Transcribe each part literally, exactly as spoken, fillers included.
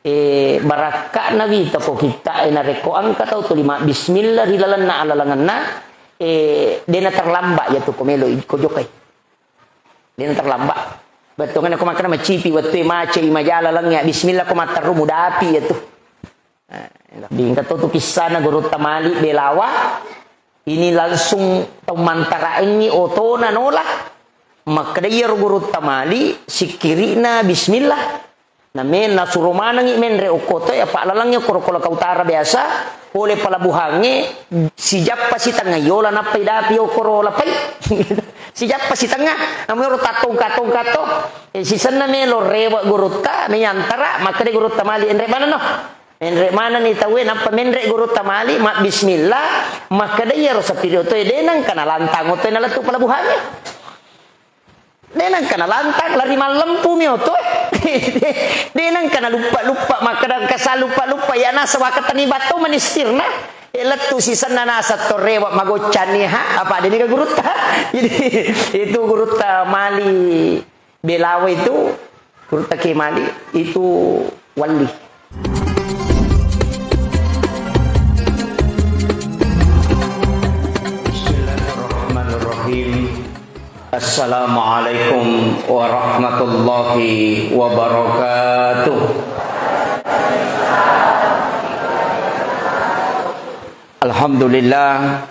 Eh, barakka'na wita ko kitta e narekko engka tau tuli mabbismillah ri lalenna alalengenna, eh, dena terlambat ya tu ko melo i-, ko jokai. Dena terlambat. Bettuanna ko makkeda macipi wettu e macai maja lalengnge, bismillah ko matteru mudapi ya tu. Eh, di engka to tu kissana Gurutta Malik Belawa, ini langsung tau mantaraengngi otona nola. Makkeda iyaro Gurutta Malik, sikkiri'na bismillah. Na me-, nasuro manengngi menre okko to, apa lalengnge okkoro Kolaka Utara biasa, pole pelabuhangnge, sijappa sitengnga yola nappai dapi okkoro lapai. Sijappa sitengnga, namero tattongka-tongka to. Eh, sisenna melo rewe Gurutta, meyantara, makkeda Gurutta Malik, enre manenno. Menre manenni tauwe, nappa menre Gurutta Malik, mabbismillah, makkeda iyaro sapiri otoe, de nengka nalantang otoe nalettu pelabuhangnge. De nengka nalantang, lari mallempu mi oto. De nengka naluppa-luppa, makkeda engka saluppa-luppa, ya nasa wakatani batto manistirna. E lettu sisenna nasa to rewe magoccanni ha, apa de niga Gurutta. Jadi itu Gurutta Malik Belawa itu, Gurutta Ki Malik itu wali. Bismillahirrahmanirrahim. Assalamualaikum warahmatullahi wabarakatuh. Alhamdulillah.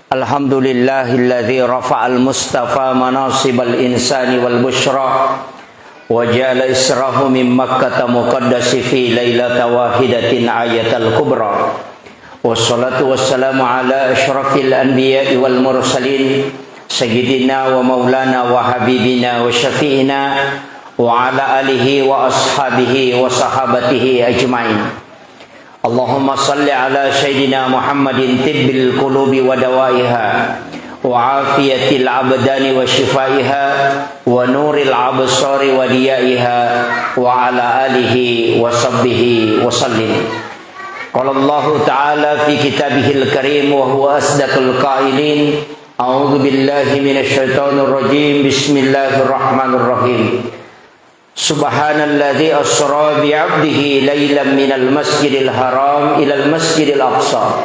Alhamdulillahilladzi rafa'al mustafa manasibal insani wal busyra wa ja'ala israhu min Makkata muqaddasi fi lailata wahidatin ayatal kubra. Wassalatu wassalamu ala asyrafil anbiya'i wal mursalin, sayyidina wa maulana wa habibina wa syafi'ina wa ala alihi wa ashabihi wa sahabatihi ajmain. Allahumma salli ala sayyidina Muhammadin tibbil qulubi wa dawaiha, wa afiyatil abdani wa shifaiha, wa nuril absari wa diyaiha, wa ala alihi wa sahbihi wa sallim. Qala Allahu ta'ala fi kitabihil karim wa huwa asdaqul qailin, a'udzu billahi minasy syaithanir rajim. Bismillahirrahmanirrahim. Subhanalladzi asra bi 'abdihi lailan minal masjidil haram ilal masjidil aqsa,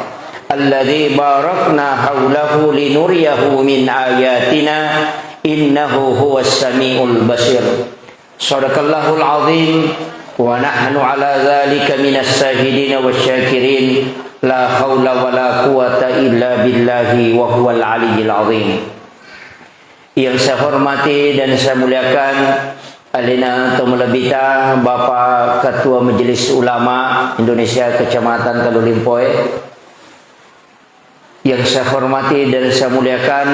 alladzi barakna haulahu linuriyahu min ayatina, innahu huwas samiul basir. Shadaqallahul azim, wa nahnu ala dzalika minas syahidin wasy syakirin. La haula wala quwwata illa billahi wa huwal aliyyil azim. Yang saya hormati dan saya muliakan, alena to malebbita, Bapak Ketua Majelis Ulama Indonesia Kecamatan Talu Limpoe. Yang saya hormati dan saya muliakan,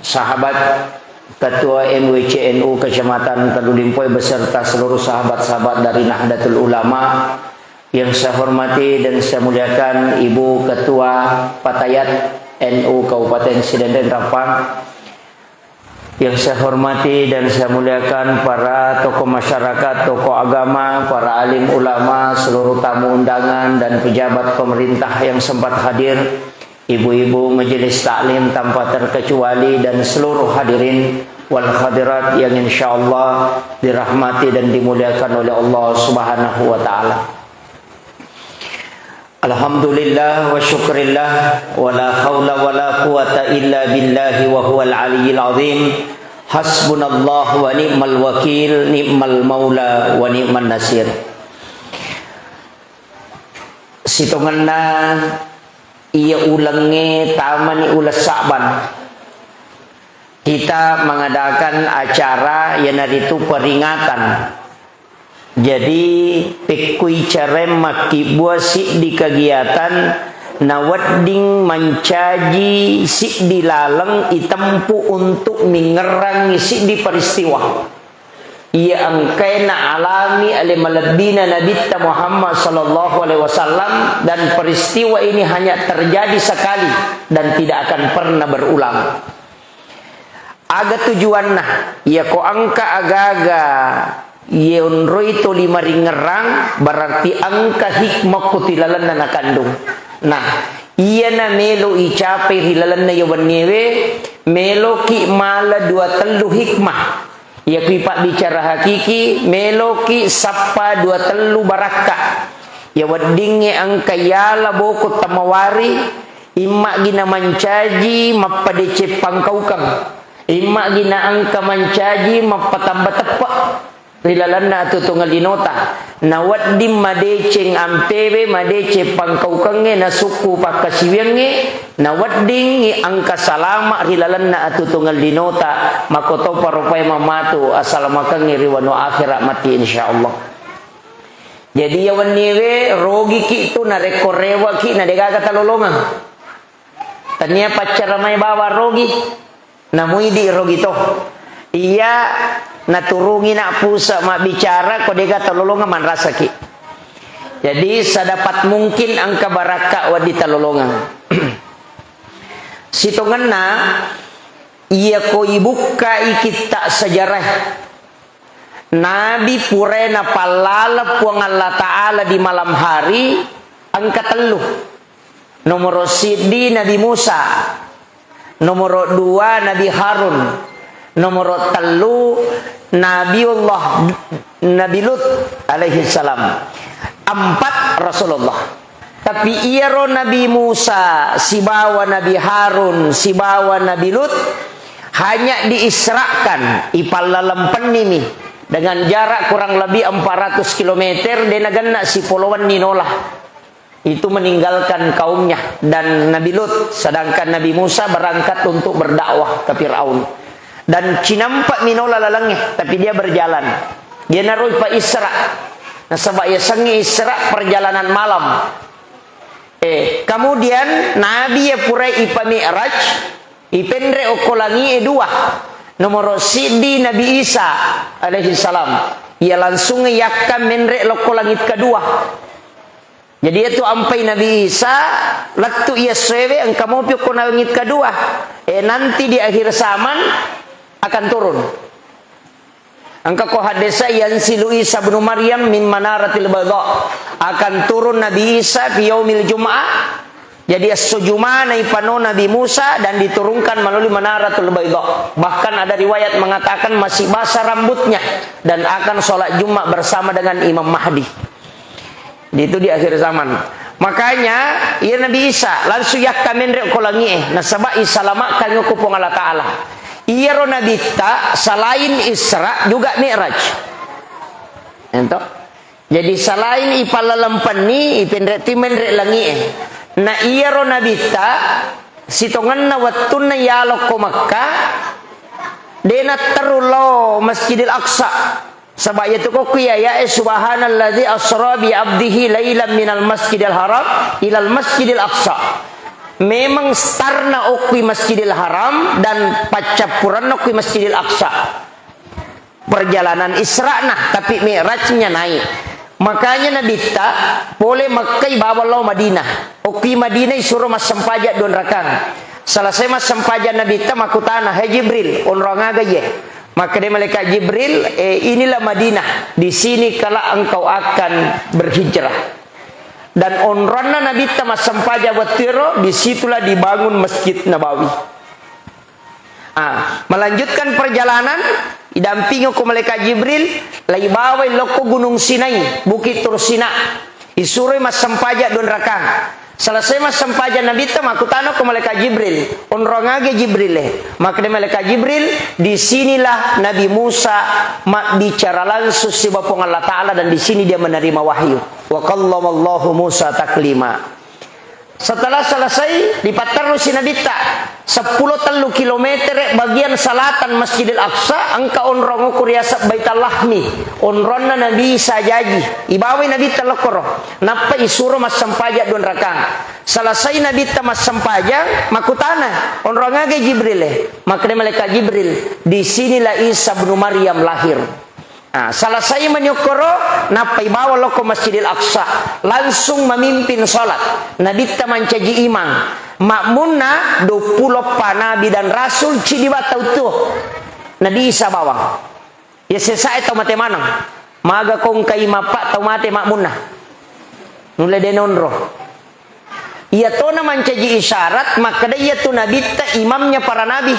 sahabat Ketua M W C N U Kecamatan Talu Limpoe beserta seluruh sahabat-sahabat dari Nahdlatul Ulama. Yang saya hormati dan saya muliakan, Ibu Ketua Fatayat N U Kabupaten Sidenreng Rappang. Yang saya hormati dan saya muliakan para tokoh masyarakat, tokoh agama, para alim ulama, seluruh tamu undangan, dan pejabat pemerintah yang sempat hadir, ibu-ibu majelis taklim tanpa terkecuali, dan seluruh hadirin wal hadirat yang insyaallah dirahmati dan dimuliakan oleh Allah Subhanahu wa Ta'ala. Alhamdulillah wa syukrillah, wa la haula wa la quwata illa billahi wa huwal aliyyil azim. Hasbunallah wa ni'mal wakil, ni'mal maula wa ni'man nasir. Sitongenna iya ulengnge tamani uleng Sa'ban, kita mengadakan acara, iyanaritu peringatan. Jadi, pekkui careng makkibbua siddi kegiatan nawedding mancaji siddi laleng itempu untuk mingngerangngi siddi peristiwa iya engkae naalami ale malebbina Nabitta Muhammad sallallahu alaihi wasallam, dan peristiwa ini hanya terjadi sekali dan tidak akan pernah berulang. Aga tujuanna? Iyako engka aga-aga yonroi toli maringngerang, berarti engka hikmah ko tilalenna nakandung. Nah, iyana melo icapai ri lalenna iya wenniewe, meloki mala dua tellu hikmah. Iya kui pabbicara hakiki, meloki sappa dua tellu barakka. Iya weddingnge engka yala boko tamawari, immagi na mancaji mappadeceng pangkaukeng, immagi na engka mancaji mappatamba teppe ri lalenna atuo-tuongeng linota. Na wedding madeceng ampewe, madeceng pangkaukengnge, nasukku pakkasiwiangnge, na weddingngi engka salama ri lalenna atuo-tuongeng linota, makkotopa rupae mamatu asalamakengnge ri wanua akhera matti, insyaallah. Jadi, iya wenniwe rogiki tu narekko reweki na degaga talolongeng. Tania paccara mai bawa rogi. Namuidi rogi to. Iya naturungi na puse mabbicara ko dega talolongeng manrasaki. Jadi sedapat mungkin engka barakka wedding talolongeng. Sitongenna iya ko ibukkai kitta sejarah Nabi purae napallaleng Puang Allah Ta'ala di malam hari engka tellu. Nomoro siddi Nabi Musa, nomoro dua Nabi Harun, nomoro tellu Nabiullah Nabi Lut alaihi salam, empat Rasulullah. Tapi iyaro Nabi Musa sibawa Nabi Harun sibawa Nabi Lut hanya diisrakan, ipallalampennimi dengan jarak kurang lebih empat ratus kilometer, de nagenna sipolowenni nola. Itu meninggalkan kaumnya dan Nabi Lut, sedangkan Nabi Musa berangkat untuk berdakwah ke Firaun. Dan cinampa minola lalengnge, tapi dia berjalan. Dia naroi pa Isra. Nasaba yasengnge Isra perjalanan malam. Eh, kemudian Nabi ya purai ipa Mi'raj, ipenre okko langi e dua. Nomoro siddi Nabi Isa alaihi salam. Ia langsung yakka menre lokko langit kedua. Jadi, iyatu ampai Nabi Isa, lettu iya essoewe, engka mopi okko langit kedua. Eh, nanti di akhir zaman akan turun. Engka ko haddesa, "Yanzilu Isa ibnu Maryam min manaratil baydha." Akan turun Nabi Isa fi yaumil Jum'ah. Jadi, esso Jumana ipano Nabi Musa dan diturunkan melalui Manaratul Baydha. Bahkan ada riwayat mengatakan masih basah rambutnya dan akan sholat Jumat bersama dengan Imam Mahdi. Itu di akhir zaman. Makanya, iya Nabi Isa langsung yakka menre ko langi e, nasaba isalamakan ko Puang Allah Ta'ala. Iyaro Nabitta selain Isra juga Mi'raj. Ento. Jadi selain ipallalempenni, ipenre ti menre langi e. Na iyaro Nabitta sitongenna wettunna yalokko Mekka, de natteru lao Masjidil Aqsa. Saba' iyatu kokku iya, ya, eh, "Subhanalladzi asra bi abdihi lailan minal masjidil haram ilal masjidil aqsa." Memang starna okkui Masjidil Haram dan paccappuranna okkui Masjidil Aqsa. Perjalanan Isra'na, tapi Mi'rajnya naik. Makanya Nabitta pole Makkai bawang lao Madinah. Okkui Madinah isuro massempajang dua rakang. Selesai massempajang Nabitta makkutana, "Hai Jibril, onrong aga iye?" Makkeda malaikat Jibril, "Eh, inilah Madinah, di sini kelak engkau akan berhijrah." Dan onronna Nabitta massempajang wettuero, di situlah dibangun Masjid Nabawi. Ah, melanjutkan perjalanan, idampingi ko malaikat Jibril, laibawai lokko Gunung Sinai, Bukit Tursina. Isuroi massempajang dua rakang. Selesai massempajang Nabitta, makkutana ko malaikat Jibril, "Onrong aga Jibril e?" Makkeda malaikat Jibril, "Di sinilah Nabi Musa mabbicara langsung siba Puang Allah Ta'ala dan di sini dia menerima wahyu." Wa kallamallahu Musa taklima. Setelah selesai, dipatterrusi Nabitta seppulo tellu kilometer bagian selatan Masjidil Aqsa, engka onrong okko riaseng Baital Lahmi, onronna Nabi Isa jaji. Ibawai Nabitta lokkoro, nappa isuro massempajang dua rakang. Selesai Nabitta massempajang, makkutana, "Onrong aga Jibril e?" Makkeda malaikat Jibril, "Di sinilah Isa ibnu Maryam lahir." Nah, selesai mani okkoro, nappai bawa lokko Masjidil Aqsa, langsung memimpin sholat. Nabitta mancaji imang. Makmunna duappulo eppa nabi dan rasul, cidi ba tau tuo. Nabi Isa bawang. Ya sesae tau mate maneng. Maga kongkai mappa tau mate makmunna. Nulle de nonro. Iyatona mancaji isyarat, makkeda iyatu Nabitta imamnya para nabi.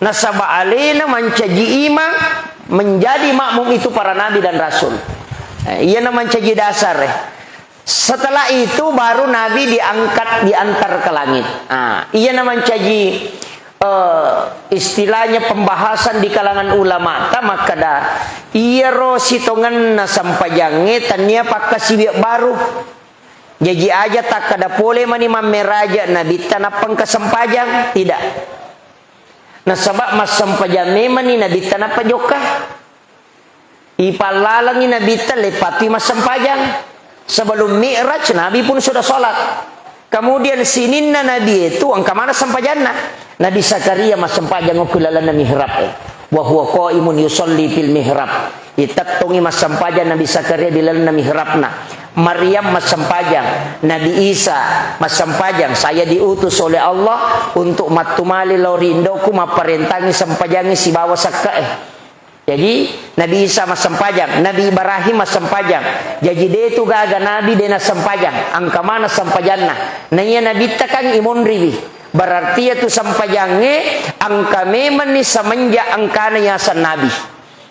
Nasaba alena mancaji imang, menjadi makmum itu para nabi dan rasul. Eh, iyana mancaji dasar, eh. Setelah itu baru Nabi diangkat, diantar ke langit. Ah, iyana mancaji, eh, istilahnya pembahasan di kalangan ulama ta makkeda, iyaro sitongenna sempajangnge tania pakkasiwiang baru. Jaji aja takkeda pole mani mammeraja Nabitta nappa engka sempajang, tidak. Nasaba massempajang memanni Nabitta nappa jokka. Ipallalengi Nabitta leppatui massempajang. Sebelum Mi'raj, Nabi pun sudah sholat. Kemudian sininna Nabi itu engka mana sempajanna. Nabi Zakaria massempajang okko lalenna mihrab, eh. Wa huwa qaimun yusalli fil mihrab. Itettongi massempajang Nabi Zakaria di lalenna mihrabna. Maryam massempajang, Nabi Isa massempajang, "Saya diutus oleh Allah untuk mattumali lao ri indoku mapparentangi sempajangi sibawa sekke'e." Jadi, Nabi Isa massempajang, Nabi Ibrahim massempajang. Jaji, de tu gaga nabi de nassempajang, engka mana sempajanna. Naiya Nabitta kan imonriwi. Berarti iyatu sempajangnge engka memanni semenjak engkana yaseng nabi.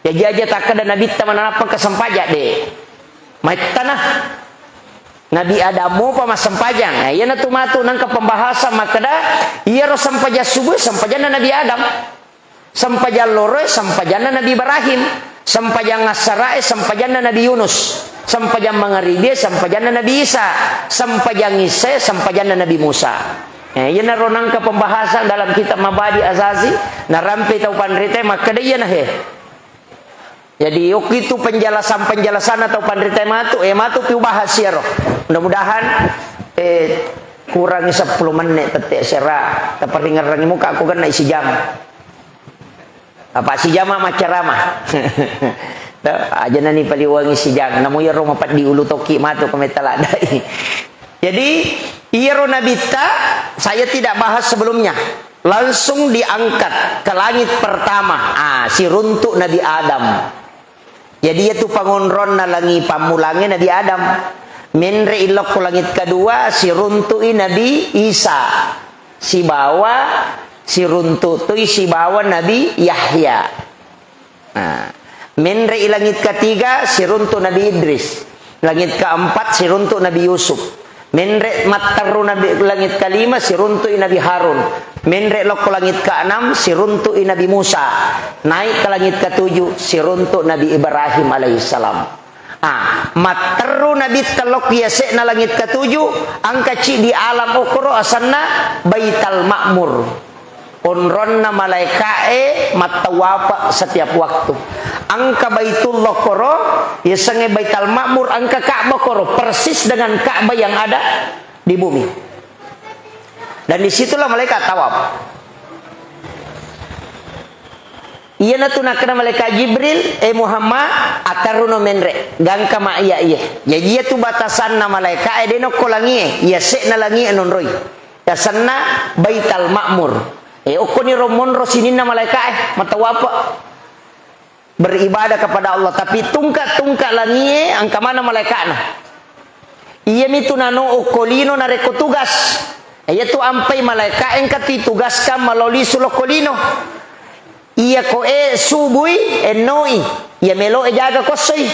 Jaji aja takkeda Nabitta manappa engka sempajang, de. Maettana. Nabi Adam mopa massempajang. Nah, iyanatu matu nengka pembahasan makkeda, iyaro sempajang subuh, sempajanna Nabi Adam. Sempajang loroe, sempajanna Nabi Ibrahim. Sempajang assarae, sempajanna Nabi Yunus. Sempajang mangaribie, sempajanna Nabi Isa. Sempajang issae, sempajanna Nabi Musa. Eh, iyanaro nengka pembahasan dalam kitab Mabadi Azazi, narampe tau panritae makkeda iyana he. Jadi, okkitu penjelasan-penjelasanna tau panritae matu, eh, matu piu bahas iyaro. Mudah-mudahan, eh, kurangi seppulo menit tette sera, taparingerrangi muka aku kena isi jam. Apa si jama maccarama? Tuh, aja nani paliwangi si jang. Namu iyaro mapeddi ulu toki matu ke metta ladai. Jadi, iyaro Nabitta, saya tidak bahas sebelumnya. Langsung diangkat ke langit pertama. Ah, siruntuk Nabi Adam. Jadi, iyatu pangonronna langi pammulangnge Nabi Adam. Menre ilokko langit kedua, siruntu'i Nabi Isa. Sibawa, siruntu'i sibawa Nabi Yahya. Nah, menre i langit ketiga, siruntu Nabi Idris. Langit keempat, siruntu Nabi Yusuf. Menre matteru Nabi, langit kelima, siruntu i Nabi Harun. Menre lokko langit keenam, siruntu i Nabi Musa. Naik ke langit ketujuh, siruntu Nabi Ibrahim alaihissalam. Ah, matteru Nabitta lokko yase'na langit ketujuh, engka ciddi alam okoro asenna Baital Ma'mur. Onronna malaeka'e mattawafa setiap waktu. Engka Baitullah koro, yasengnge Baital Ma'mur, engka Ka'bah koro, persis dengan Ka'bah yang ada di bumi. Dan disitulah malaikat tawaf. Iyanatu nakkeda malaikat Jibril, "Eh Muhammad, atarruno menre, gangka ma iya iye." Jaji iyatu batasanna malaeka'e de nokko langie, yase'na langie nonroi. Yasenna Baital Ma'mur. Eh, okkoniro monro sininna malaeka'e, matawafa. Beribadah kepada Allah, tapi tungka-tungka langie engka mana malaeka'na. Iyamitu nano okko lino narekko tugas. Iyatu ampai malaeka'e engka titugaskan malao lisu lokko lino. Iya ko e subui, ennoi. Iya melo e jaga kossoi.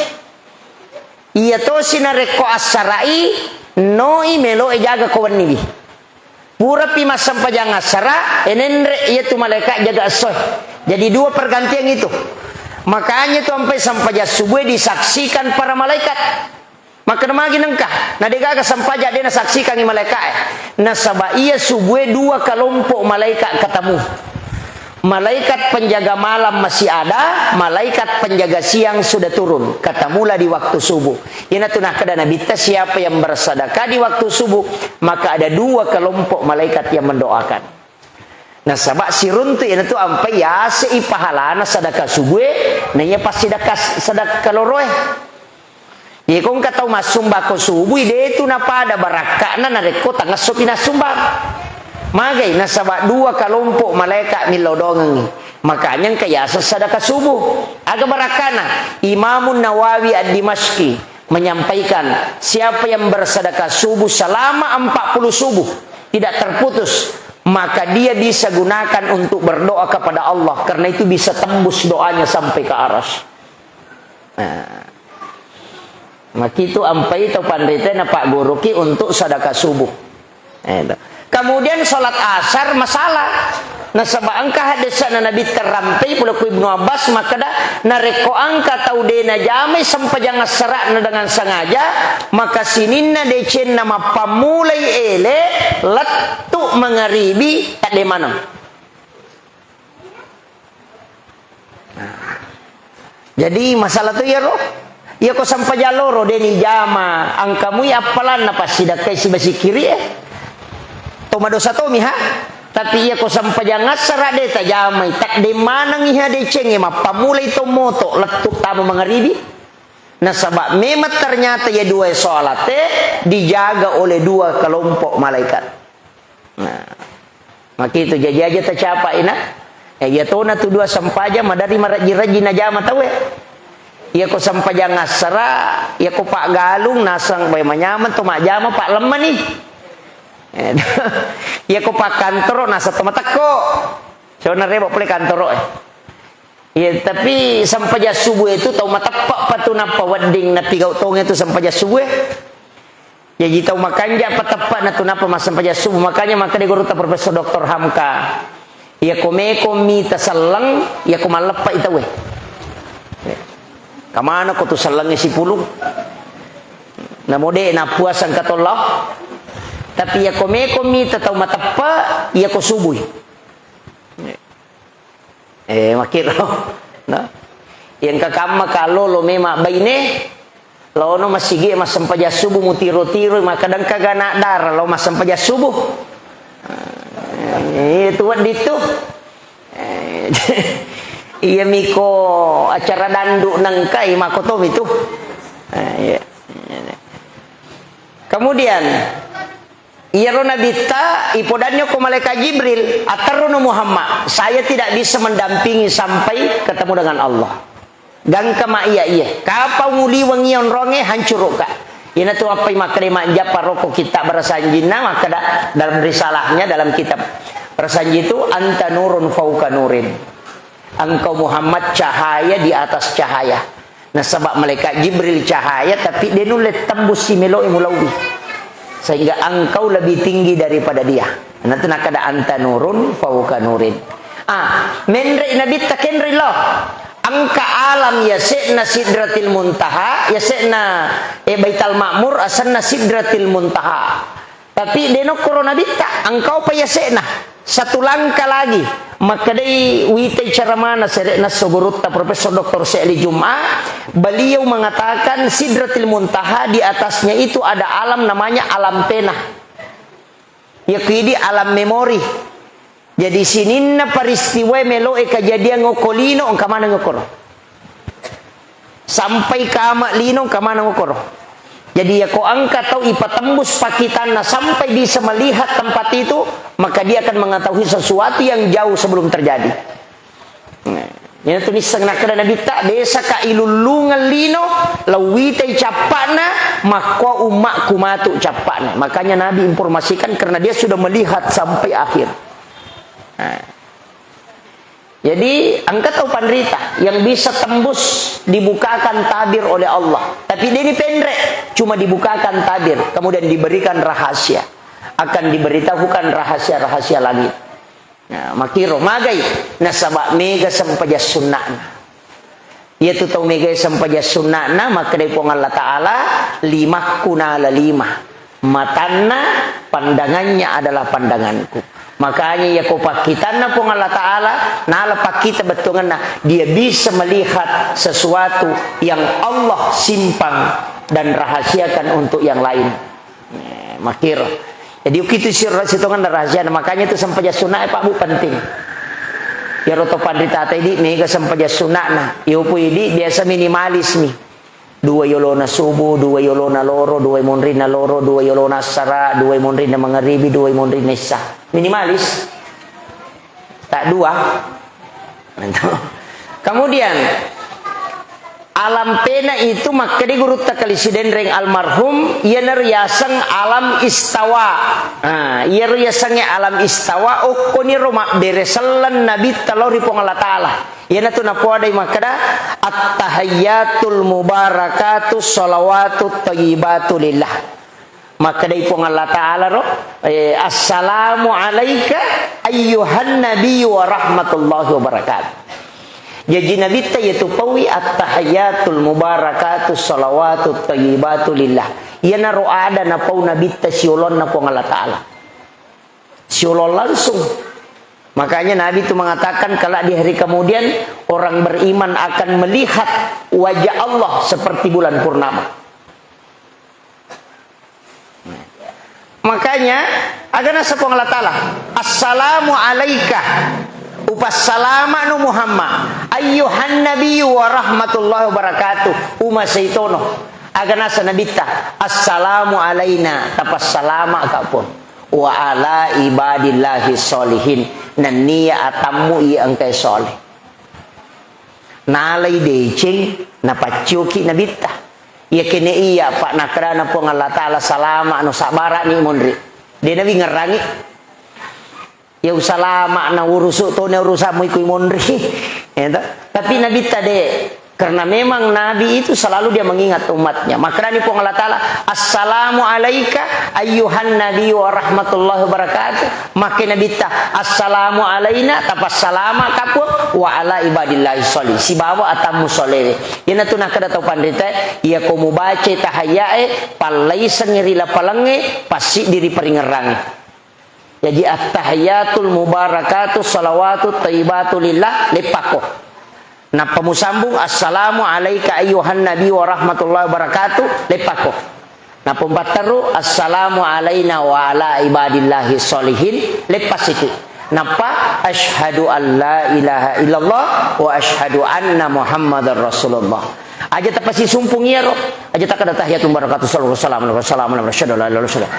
Iya tosi narekko assara'i, noi melo e jaga ko wenniwi. Purapi massempajang assara, e nenre iyatu malaeka jaga essoe. Jadi dua pergantian itu. Makanya tu ampai sempajang subuh disaksikan para malaikat. Makkeda magi nengka, na degaga sempajang de nasaksikangi malaeka e. Nasaba iya subuh dua kelompok malaikat ketemu. Malaikat penjaga malam masih ada, malaikat penjaga siang sudah turun. Ketemulah di waktu subuh. Iyanatu nakkeda Nabitta, siapa yang bersedekah di waktu subuh, maka ada dua kelompok malaikat yang mendoakan. Nasaba siruntu iyanatu ampai yase'i pahalana sedekah subuh e, na iya pas sedekah, sedekah loro e. Iyako engka tau massumbako subui, detu napada barakka'na narekko tangessopi nassumbang. Magai, nasaba dua kalompok malaeka millau dongengngi. Makanya engka yaseng sadaka subuh. Aga barakka'na? Imamun Nawawi Ad-Dimashqi menyampaikan, siapa yang bersedekah subuh selama empat puluh subuh, tidak terputus, maka dia bisa gunakan untuk berdoa kepada Allah, karena itu bisa tembus doanya sampai ke aras. Nah, makitu ampai tau panrita na pagguruki untuk sadaka subuh. Eh, to. Kemudian salat asar masalah. Nasaba engka hadisna Nabi terampei pole ku Ibnu Abbas makkeda, narekko engka tau de najamai sempajang assara'na dengan sengaja, maka sininna decenna mappammulai ele lettu mangaribi tadde maneng. Nah. Jadi masalah tu iyaro. Iyako sempajang loro de nijama, engkamui appalanna passidakkai sibasikiri e. To madosa tomi ha. Tapi iyako sempajang assara de tajamai, tadde manengi ha decengnge mappammulai to moto lettu tama mangaribi. Nasaba memang ternyata ya dua salate dijaga oleh dua kelompok malaikat. Nah, makitu jaji aja tacapai na. Eh, iya tona tu dua sempajang madari marajji-rajji najama tauwe. Iyako sempajang assara, iyako paggalung naseng bae manyameng to majjama pallemmani. Eh, iyako pakkantoro naseng to matekko. Sauna reba pole kantoro e. Iya, tapi sempajang subuh itu tau mateppe' pa tu nappa wedding napigau tonge tu sempajang subuh e. Jaji tau makanja' pa teppa'na tu nappa massempajang subuh. Makanya makkeda gurutta Profesor Doktor Hamka, iyako meko mita selleng, iyako malleppe'i tauwe. Kamana ko tu sellengnge sipulung? Namo de' nappuasa engka tollo. Tapi iyako meko mita tau mateppe', iyako subui. Eh, makkiro. No? Yang kakamma kallolo memang baine, laono masigi massempajang subuh mutiro-tiro, makkeda engka gana dara lao massempajang subuh. Eh, itu wedding tu. Eh, iya miko acara dandu nengkai makotomi tu. Eh, iya. Kemudian, iyaro Nabitta, ipodanni okko malaikat Jibril, "Aterrono Muhammad, saya tidak bisa mendampingi sampai ketemu dengan Allah." Gangka ma iya iya. Kapang uliweng iya onrongnge, hancurukka. Iyanatu appai makkeda majjappa rokko kitab barasanjinna, makkeda dalam risalahnya, dalam kitab barasanji itu, "Anta nurun fauka nurin." Engkau Muhammad cahaya di atas cahaya. Nasaba malaikat Jibril cahaya, tapi de nulle tembus simelo'i mulauwi. Sehingga engkau lebih tinggi daripada dia. Natu nakada anta nurun fauka nurin. Ah, menre Nabitta kenre lo. Engka alam yase'na Sidratil Muntaha, yase'na, eh, Baital Ma'mur, asenna Sidratil Muntaha. Tapi de nokkoro Nabitta, engkau pa yase'na. Satu langkah lagi, makkedai witai ceramana sere'na sogurutta Profesor Doktor Syekh Ali Jum'ah, beliau mengatakan Sidratil Muntaha di atasnya itu ada alam namanya alam pena. Yakidi alam memori. Jadi sininna peristiwa meloe kejadian okko lino, engka maneng okkoro. Sampai kama lino, engka maneng okkoro. Jadi yako engka tau ipatembus pakkitanna sampai bisa melihat tempat itu, maka dia akan mengetahui sesuatu yang jauh sebelum terjadi. Nah, iyanatu nisseng nakkeda Nabitta, desaka ilullungeng lino, lauwitai cappa'na, makko ummakku matu cappa'na. Makanya Nabi informasikan karena dia sudah melihat sampai akhir. Nah. Jadi, engka tau panrita yang bisa tembus dibukakan tabir oleh Allah. Tapi dia ini pendek, cuma dibukakan tabir, kemudian diberikan rahasia. Akan diberitahukan rahasia-rahasia langit. Nah, makiro magai nasaba mega sempajang sunna'na. Iyatu tau megai sempajang sunna'na, makkedai Puang Allah Ta'ala, limakku nala lima. Matanna, pandangannya adalah pandanganku. Makanya iyako pakkitanna Puang Allah Ta'ala, nala pakkita bettuanganna, dia bisa melihat sesuatu yang Allah simpan dan rahasiakan untuk yang lain. Eh, makkiro. Jadi, ukitu siro sitongenna rahasiana. Makanya itu sempajang sunnah, eh, Pak Bu, penting. Iyaro to panrita idi, mega sempajang sunnahna. Iyopo idi, biasa minimalis mi. Dua yolona subuh, dua yolona loro, dua monrinna loro, dua yolona assara, dua monrinna mangaribi, dua monrinna isya. Minimalis. Tak dua. Kemudian, Alam pena itu makkeda gurutta Kali Sidenreng almarhum, iyanaro yaseng alam istawa. Nah, iyaro yasengnge alam istawa, okkoniro mabbere selleng Nabitta lao ri Puang Allah Ta'ala. Iyanatu napoadai makkeda, "Attahiyyatul mubarakatus shalawatut thayyibatu lillah." Makkedai Puang Allah Ta'ala ro, eh, "Assalamu alaika ayyuhan nabiyyu wa rahmatullahi wa barakatuh." Jaji Nabitta iyatu paui, "Attahiyyatul mubarakatus shalawatut thayyibatu lillah." Iyanaro ada napau Nabitta siolonna Puang Allah Ta'ala. Siolong langsung. Makanya Nabi itu mengatakan, kelak di hari kemudian, orang beriman akan melihat wajah Allah seperti bulan purnama. Makanya, aga naseng Puang Allah Ta'ala, "Assalamu alaika." Upassalama'nu Muhammad. "Ayyuhan nabiyyu wa rahmatullahi wa barakatuh." Uma seitono. Aga naseng Nabitta, "Assalamu alaina." Tapassalama ka Puang. "Wa ala ibadillahi sholihin." Nenniya atammu iya engkae soleh. Nalai deceng, napaccioki Nabitta. Iya kene iya, Pak, nakkedana Puang Allah Ta'ala, "Salama no, sabbarani monri." De nawi ngerrangi. Ya usalama na urusu to ne urusammu iko monri. Ya toh? Tapi Nabitta de, karena memang Nabi itu selalu dia mengingat umatnya. Makkedani Puang Allah Ta'ala, "Assalamu alaika ayyuhan nabi wa rahmatullahi wa barakatuh." Makke Nabitta, "Assalamu alaina," tapassalama ka Puang, "wa ala ibadillahi sholih." Sibawa atammu solewe. Iyanatu nakkeda tau panrita, iya ko mubaca tahayyae, pallaisengngi ri lapalengnge, passiddi ri paringerrangnge. Jaji, "Attahiyatul mubarakatu salawatu thayyibatu lillah," leppakko. Nappa musambung, "Assalamu alaika ayyuhan nabi wa rahmatullahi wa barakatuh," leppakko. Nappa mupatteru, "Assalamu alaina wa ala ibadillahi sholihin," leppa siti. Nappa, "Asyhadu an la ilaha illallah wa asyhadu anna Muhammadar Rasulullah." Aja tapasisumpung iyaro. Aja takkeda, "Tahiyatul mubarakatu salawatu wassalamu ala, wassalamu ala, asyhadu an la ilaha illallah."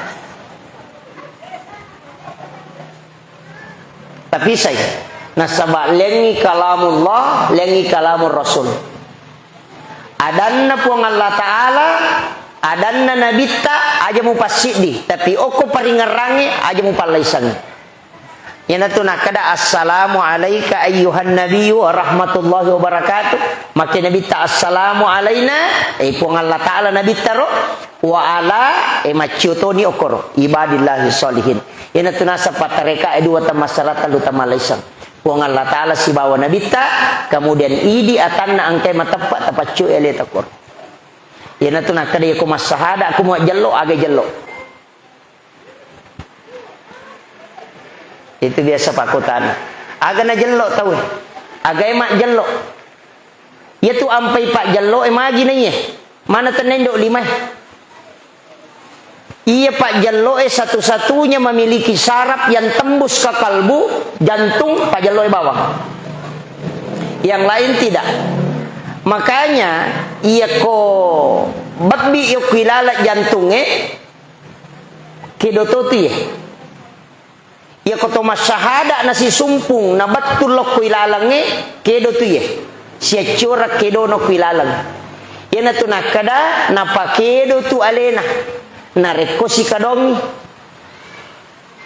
Tapi sai, nasaba lengngi kalamullah, lengngi kalamur Rasul. Adanna Puang Allah Ta'ala, adanna Nabitta, aja mupassiddi, tapi okko paringerrangnge, aja mupallaisengngi. Iyanatu nakkeda, "Assalamu alaika ayyuhan nabiyyu wa rahmatullahi wa barakatuh." Makke Nabitta, "Assalamu alaina," eh, Puang Allah Ta'ala Nabitta ro. Wa ala, e, maccio toni okkoro, ibadillahi sholihin. Iyanatu naseng pattareka e dua tamassara tellu tamalaiseng. Puang Allah Ta'ala sibawa Nabitta, kemudian idi atanna engkae mateppa tapaccio e aleta koro. Iyanatu nakkeda, "Iyako massahada, aku majjello, aga jello?" Itu biasa pakkutana. Aga najello tauwe? Agae majjello? Iyatu ampai pajjelloe magi naiye? Mana tennendo limae? Iya pajjelloe satu-satunya memiliki saraf yang tembus ke kalbu, jantung, pajjelloe bawang. Yang lain tidak. Makanya, iyako babbi yokko ilala jantungnge, kedo to tu ye. Iyako to massahada nasisumpung, nabettu lokko ilalengnge, kedo tu ye. Siacciora kedono ko ilaleng. Iyanatu nakkeda, napakedo tu alena. Narekko sikadongi.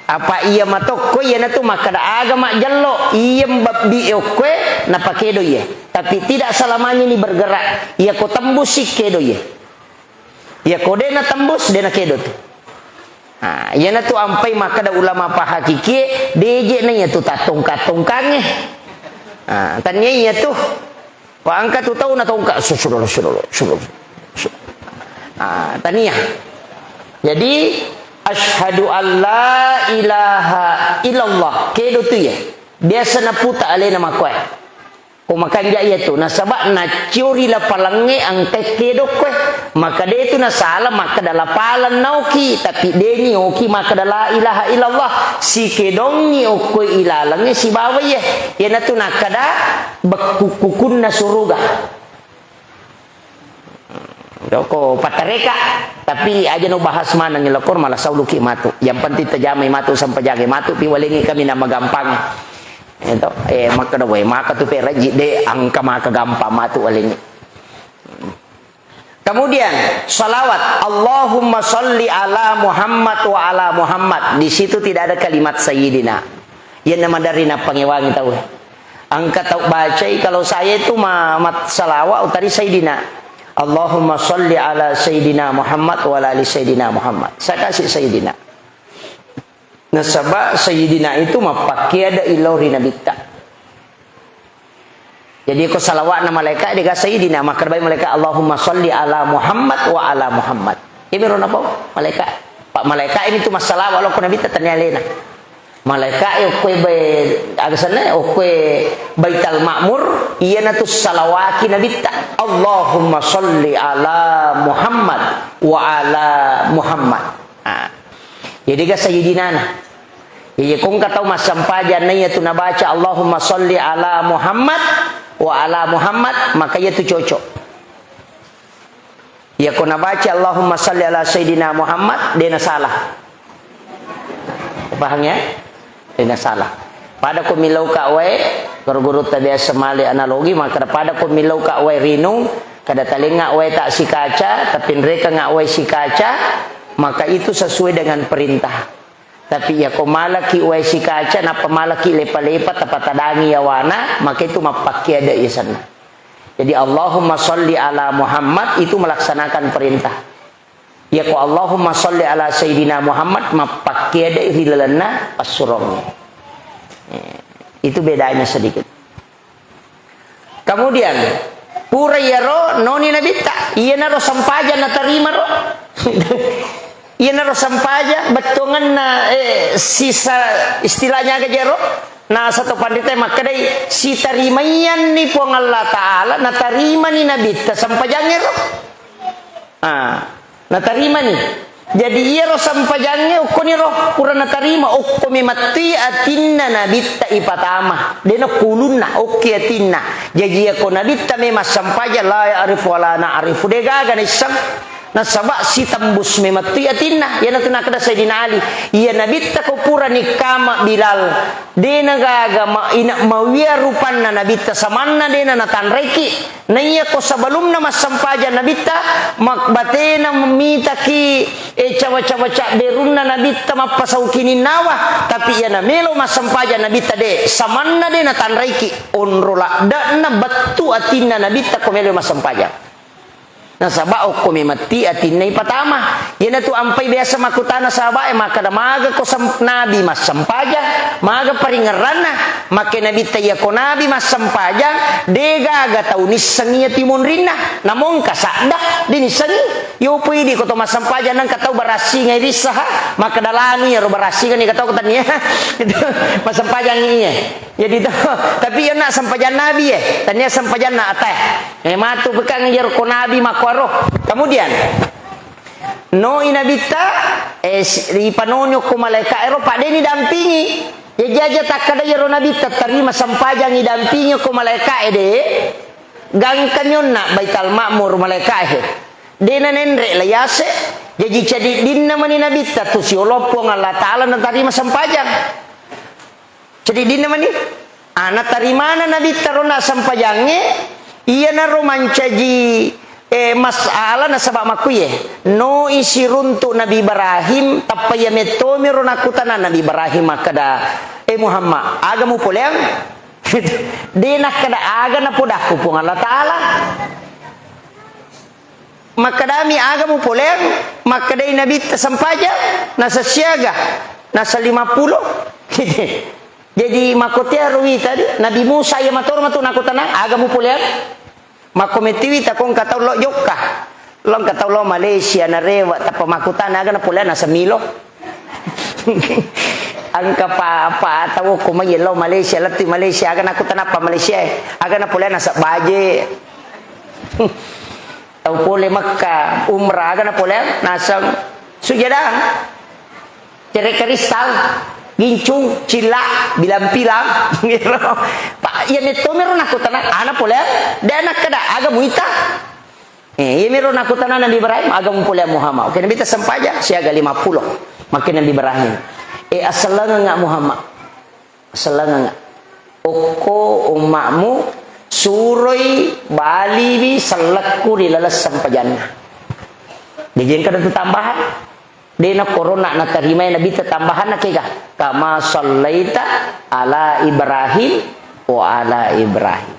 Apa iya matokko, iyanatu makkeda aga majjello, iya mbabbi okkoe, napakedo iye. Tapi tidak selamanya ini bergerak. Iyako tembus si kedo iye. Iyako de natembus, de nakedo tu. Nah, iyanatu ampai makkeda ulama pahakikie, deje na iyatu tattongka-tongkangnge. Nah, tania iyatu. Wa engka tu tau natongka, su-, sudolo, sudolo, sudolo, su-, nah, tania. Jadi, asyhadu an la ilaha illallah. Kedo tu iye. Biasa naputa alena makkoe. Ko makanja iyatu, nasaba naccio ri lapalengnge engka kedo okkoe. Maka de tu nasala makkeda lapaleng naoki, tapi deni oki makkeda la ilaha illallah. Sikedongi okkoe ilalengnge sibawa iye. Iyanatu nakkeda bekku-, kukunna suruga. Joko pattareka, tapi aja no bahas maneng lokor malah sauluki matu. Yang penting tajamai matu, sampajagai matu, pi walengi kami nama gampang. Itu, eh, makkeda wae, maka tu pe raji de, engka maka gampang matu walengi. Kemudian, salawat, "Allahumma salli ala Muhammad wa ala Muhammad." Di situ tidak ada kalimat Sayyidina. Yang nama dari napangewangi tahu. Angka tau bacai, kalau saya itu ma-, mat-, salawat utari Sayyidina. "Allahumma salli ala Sayyidina Muhammad wa ala ali Sayyidina Muhammad." Saya kasih Sayyidina. Nasaba Sayyidina itu mappakkeda illau ri Nabitta. Jadi ko salawatna malaika dega Sayyidina, makkeda bai malaika, "Allahumma salli ala Muhammad wa ala Muhammad." Iyamiro napau malaika. Pak malaika ini tu massalawa lo ko Nabitta tania alena. Malaika e okkoe bai, aga senna, okkoe Baital Ma'mur, iyana tu salawaki Nabitta. "Allahumma salli ala Muhammad wa ala Muhammad." Ah. Jadi ga Sayyidinana. Jadi ko engka tau massempajang na iya tu nabaca, "Allahumma salli ala Muhammad wa ala Muhammad," maka iya tu cocok. Iya ko nabaca, "Allahumma salli ala Sayyidina Muhammad," de na salah. Paham ya? De na salah. Pada ko millau ka wae, guru-guru ta biasa male analogi, maka pada ko millau ka wae rinung, kada talenga wae ta sikaca, tapi nreka nga wae sikaca, maka itu sesuai dengan perintah. Tapi iya ko malaki wae sikaca, nappa malaki lepa-lepa, tapatadangi yawana, maka itu mappakkeda isanna. Jadi, "Allahumma salli ala Muhammad" itu melaksanakan perintah. Iya ko, "Allahumma salli ala Sayyidina Muhammad," mappakkeda ri lalenna passurong. Eh, itu bedanya sedikit. Kemudian, pura iyaro noni Nabitta, iyanaro sempajang natarimaro. Iyanaro sempajang, bettuangenna, eh, sisa, istilahnya aga jero, na sato panrita makkedai, sitarimaiyanni Puang Allah Ta'ala, natarimani Nabitta sempajangngero. Ah. Natarimani. Jadi, iyaro sempajangnge okkoniro pura natarima, okko memettui atinna Nabitta ipatama. Dena kulunna, okki atinna. Jaji, iya ko Nabitta memang sempajang, la ya'rifu wa la na'rifu. Degaga naisseng. Nasaba sitembus memettui atinna. Iyanatu nakkeda Sayyidina Ali. Iya Nabitta ko pura nikkama Bilal. Dena gaga ma-, ina-, mawia rupanna Nabitta samanna dena natanraiki. Naiya ko sebelumna massempajang Nabitta, mak-, batena mitaki, eh, cawa-cawa cabberunna Nabitta mappasau kininnawa, tapi iya namelo massempajang Nabitta de, samanna de natanraiki, onro ladde'na bettu atinna Nabitta ko melo massempajang. Nasaba okko memetti atinna ipatama. Iyanatu ampai biasa makkutana sahabae, makkeda, "Maga ko sem-, Nabi massempajang, maga paringerranna?" Makke Nabitta, "Iya ko Nabi massempajang, degaga tau nisseng iya timonrinna. Namongka sadda, de nissengi. Yopo idi ko to massempajang nengka tau barassingai rissaha, makkeda lanu iyaro barassingai ni katau tania." Itu massempajang iye. Jadi to, tapi iyana sempajang Nabi e, tania sempajanna atae. Eh, matu bekang iyaro ko Nabi makkuaro. Kemudian, noi Nabitta, eh, si-, ripanoni okko malaika ero, padeni dampingi. Jaji aja takkada iyaro Nabitta tarima sempajang idampingi okko malaika e de. Gangkani onna Baital Ma'mur malaika e. Dena nenre layase. Jaji cadiddinna mani Nabitta tu siolo Puang Allah Ta'ala natarima sempajang. Cadiddinna mani? Ah, natarimana Nabitta ro nassempajangnge, iyanaro mancaji, eh, masalah nasaba makkuye. Noi siruntu Nabi Ibrahim, tappa iya mettomiro nakkutana Nabi Ibrahim makkeda, "Eh Muhammad, aga mupoleang?" De nakkeda aga napodakku Puang Allah Ta'ala. Makkedami, "Aga mupoleang?" Makkedai Nabitta, "Sempajang." Nasa siaga? Nasa lima pulo. Jadi, makkotea ruwi tadi, Nabi Musa iya matoro matu nakkutanang, "Aga mupoleang?" Makko mettiwi takko engka tau lo jokka. Lo engka tau lo Malaysia, narewe, tappa makkutana, "Aga napoleang?" Nasa milo. Engka pa, pa tau ko mai lo Malaysia, lettu Malaysia, aga nakkutana pa Malaysia e. Aga napoleang? Nasa baje. Tau pole Mekka, umrah, aga napoleang? Naseng sujadang. Cere kristal, gincung, cilla, bilang-pilang. Pa, iya mettomiro nakkutana, aga napoleang? De nakkeda, aga muita? Eh, iyamiro nakkutana Nabi Ibrahim, aga mupoleang Muhammad? Oke, Nabitta sempajang, siaga lima pulo. Makke Nabi Ibrahim. Eh, asellengengnga Muhammad. Sellengeng. Okko umma'mu, suroi baliwi sellekku ri laleng sempajanna. Jadi engka tu tambahan. De' na korona natarimai Nabitta tambahanna kega. Kama sallaita ala Ibrahim wa ala Ibrahim.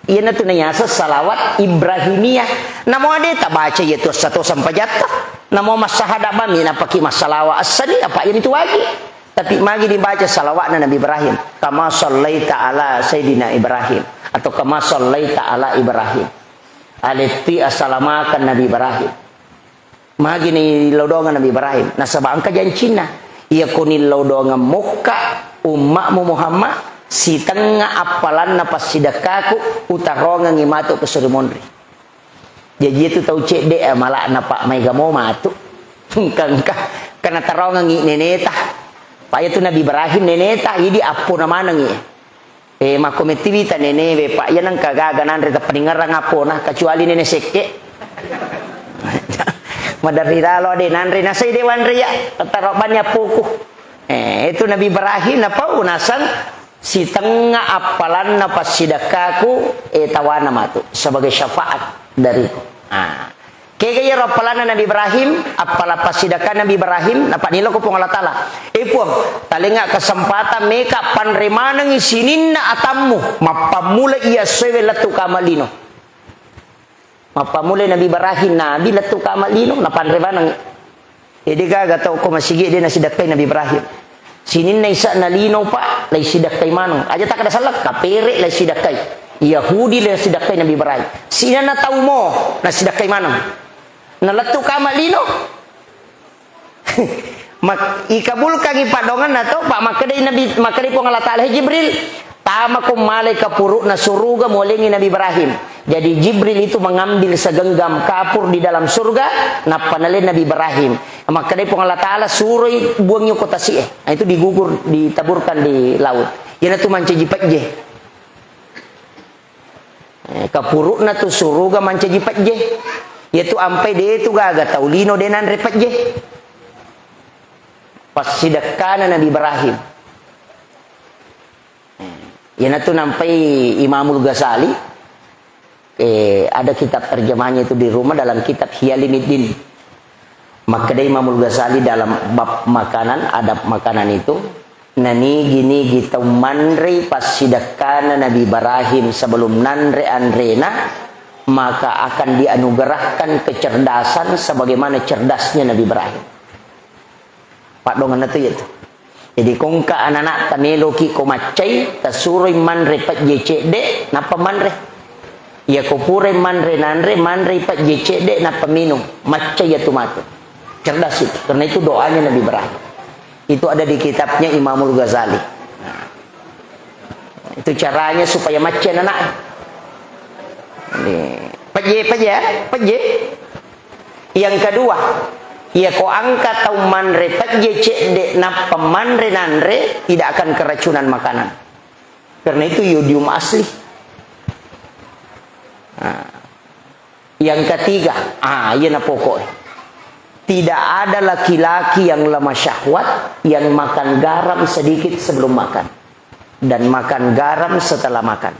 Iyanatu nayaseng salawat Ibrahimiyah. Namo de' tabaca iyatu essa to sempajatta. Namo massahada' bami napaki massalawa essani, apa iyanitu wajib. Tapi magi dibaca salawatna Nabi Ibrahim. Kama sallaita ala Sayyidina Ibrahim. Atau kama sallaita ala Ibrahim. Aletti asalamakeng Nabi Ibrahim. Magi ni lao doangeng Nabi Ibrahim. Nasaba engka jancinna. Iya ko ni lao doangeng mokka umma'mu Muhammad, sitengnga appalanna passidekkaku, utarongengngi matu ke suri monri. Jaji itu tau cedde, eh, malakna, Pak, maega mo matu. Engka, engka. Karena tarongengngi neneta. Pak, itu Nabi Ibrahim neneta, jadi appona manengngi. Eh, makko mettiwita nenewe, Pak, iya nengka gaga nanre tappaningerang appona, kecuali nene sekke. Maderri lalo de nanre, nasai de wanre ya, tattaro banni appoku. Eh, itu Nabi Ibrahim napau nasang sitengnga appalanna passidekkaku, eh, tawana matu sebagai syafaat dariku. Ah. Kega iyaro appalanna Nabi Ibrahim, appala passidekka Nabi Ibrahim, napani lao ko Puang Allah Taala. Eh Puang, talengnga kesempatan meka panre manengngi sininna atammu, mappammula iya essoewe lettu kama lino. Mappammula Nabi Ibrahim, Nabi lettu kama lino, napanre maneng. Eh, de gaga tau ko masigi de nasidekkai Nabi Ibrahim. Sininna isa'na lino, Pak, lai sidekkai maneng. Aja takkeda selleng, kapere lai sidekkai. Yahudi lai sidekkai Nabi Ibrahim. Sininna tau mo nasidekkai maneng. Nalettu kama lino. Mak-, ikabulkangi paddoangenna to, Pak, makkedai Nabi, makkedai Puang Allah Taala, "Hei Jibril, tamako malai kapuru'na suruga, mualengngi Nabi Ibrahim." Jadi Jibril itu mengambil segenggam kapur di dalam surga, nappa naleng Nabi Ibrahim. Makkedai Puang Allah Taala, "Suroi buangngi ko tasi'e." Nah, itu digugur, ditaburkan di laut. Iyanatu mancaji pejje. Eh, kapuru'na tu suruga mancaji pejje. Iyatu ampai de tu gaga tau lino de nanre pejje. Passidekkana Nabi Ibrahim. Eh, iyanatu nampai Imamul Ghazali, eh, ada kitab terjemahnya itu di rumah dalam kitab Ihya Ulumuddin. Makkedai Imamul Ghazali dalam bab makanan, adab makanan itu, nanigi-nigi tau manrei passidekkana Nabi Ibrahim sebelum nanre anrena, maka akan dianugerahkan kecerdasan sebagaimana cerdasnya Nabi Ibrahim. Paddoangenna tu iyatu. Jadi, ko engka anana'ta meloki ko maccai, tasuroi manre pejje cedde, nappa manre. Iya ko purai manre nanre, manrei pejje cedde, nappa minung. Maccai iyatu matu. Cerdas itu. Karena itu doanya Nabi Ibrahim. Itu ada di kitabnya Imamul Ghazali. Nah, itu caranya supaya maccai anana'e. Ini, pejje, pejje, ya? Pejje. Yang kedua, iya ko engka tau manre pejje cedde nappa manre nanre, tidak akan keracunan makanan. Karena itu yodium asli. Nah, yang ketiga, ah, iya na pokok. Tidak ada laki-laki yang lemah syahwat yang makan garam sedikit sebelum makan dan makan garam setelah makan.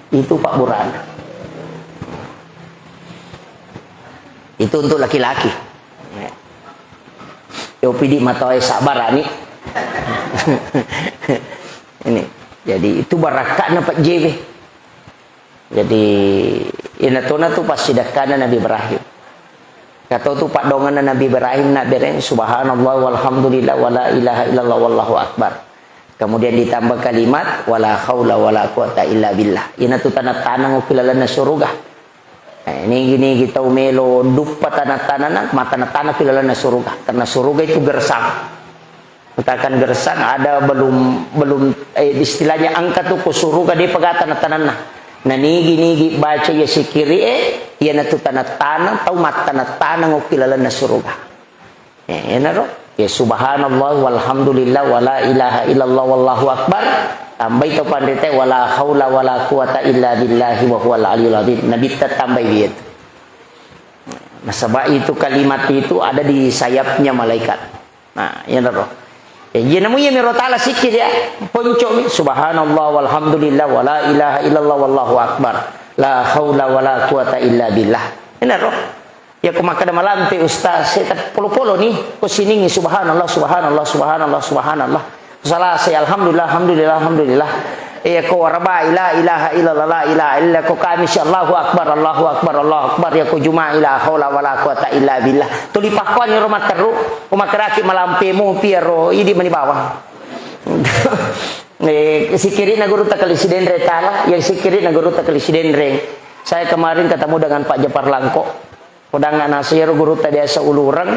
Itu Pak Burhan. Itu untuk laki-laki. Yo pidi matoe sabar ani. Ini. Jadi itu barakatna Pak J B. Jadi, inatona tu passidekkana Nabi Ibrahim. Kato tu paddoangenna Nabi Ibrahim nabbereng, "Subhanallah walhamdulillah wala ilaha illallah wallahu akbar." Kemudian ditambah kalimat, "Wala haula wala quwata illa billah." Inatu tanah-tanah ku lalenna suruga. Eh, nigi-nigi tau melo duppa tanah-tanah na, mata tanah-tanah ku lalenna suruga. Karena suruga itu gersang. Katakan gersang ada belum, belum, eh, istilahnya engka tu ku suruga de pegata na tananna. Na nigi-nigi baca iya sikiri e, iyanatu tanah-tanah, tau mattanah-tanah ngokki lalenna suruga. Eh, enaro. Ya subhanallah walhamdulillah wala ilaha illallah wallahu akbar. Tambai to panrita wala haula wala quwata illa billahi wa huwal aliyul azim. Nabi ta tambai dia tu. Nasaba itu kalimat itu ada di sayapnya malaikat. Nah, iyanaro. Ya, iya namu iya miro tala sikir ya. Poncomi, subhanallah walhamdulillah wala ilaha illallah wallahu akbar. La haula wala quwata illa billah. Enaro. Iya ko makkeda malampe ustaz, seta polo-polo ni, ko siningi subhanallah, subhanallah, subhanallah, subhanallah. Salasa, alhamdulillah, alhamdulillah, alhamdulillah. Iya ko warabai, la ilaha illallah, la ilaha illallah. Ko Kamis, Allahu akbar, Allahu akbar, Allahu akbar. Iya ko Juma'i, la haula wala quwata illa billah. Tuli pakkuani ro matteru, ko makkedaki malampe mopi ro, idi mani bawang. Eh, sikkiri'na gurutta Kali Sidenreng tala, iya sikkiri'na gurutta Kali Sidenreng. Saya kemarin ketemu dengan Pak Japar Langko. Podangnga naseng iyaro gurutta biasa ulureng,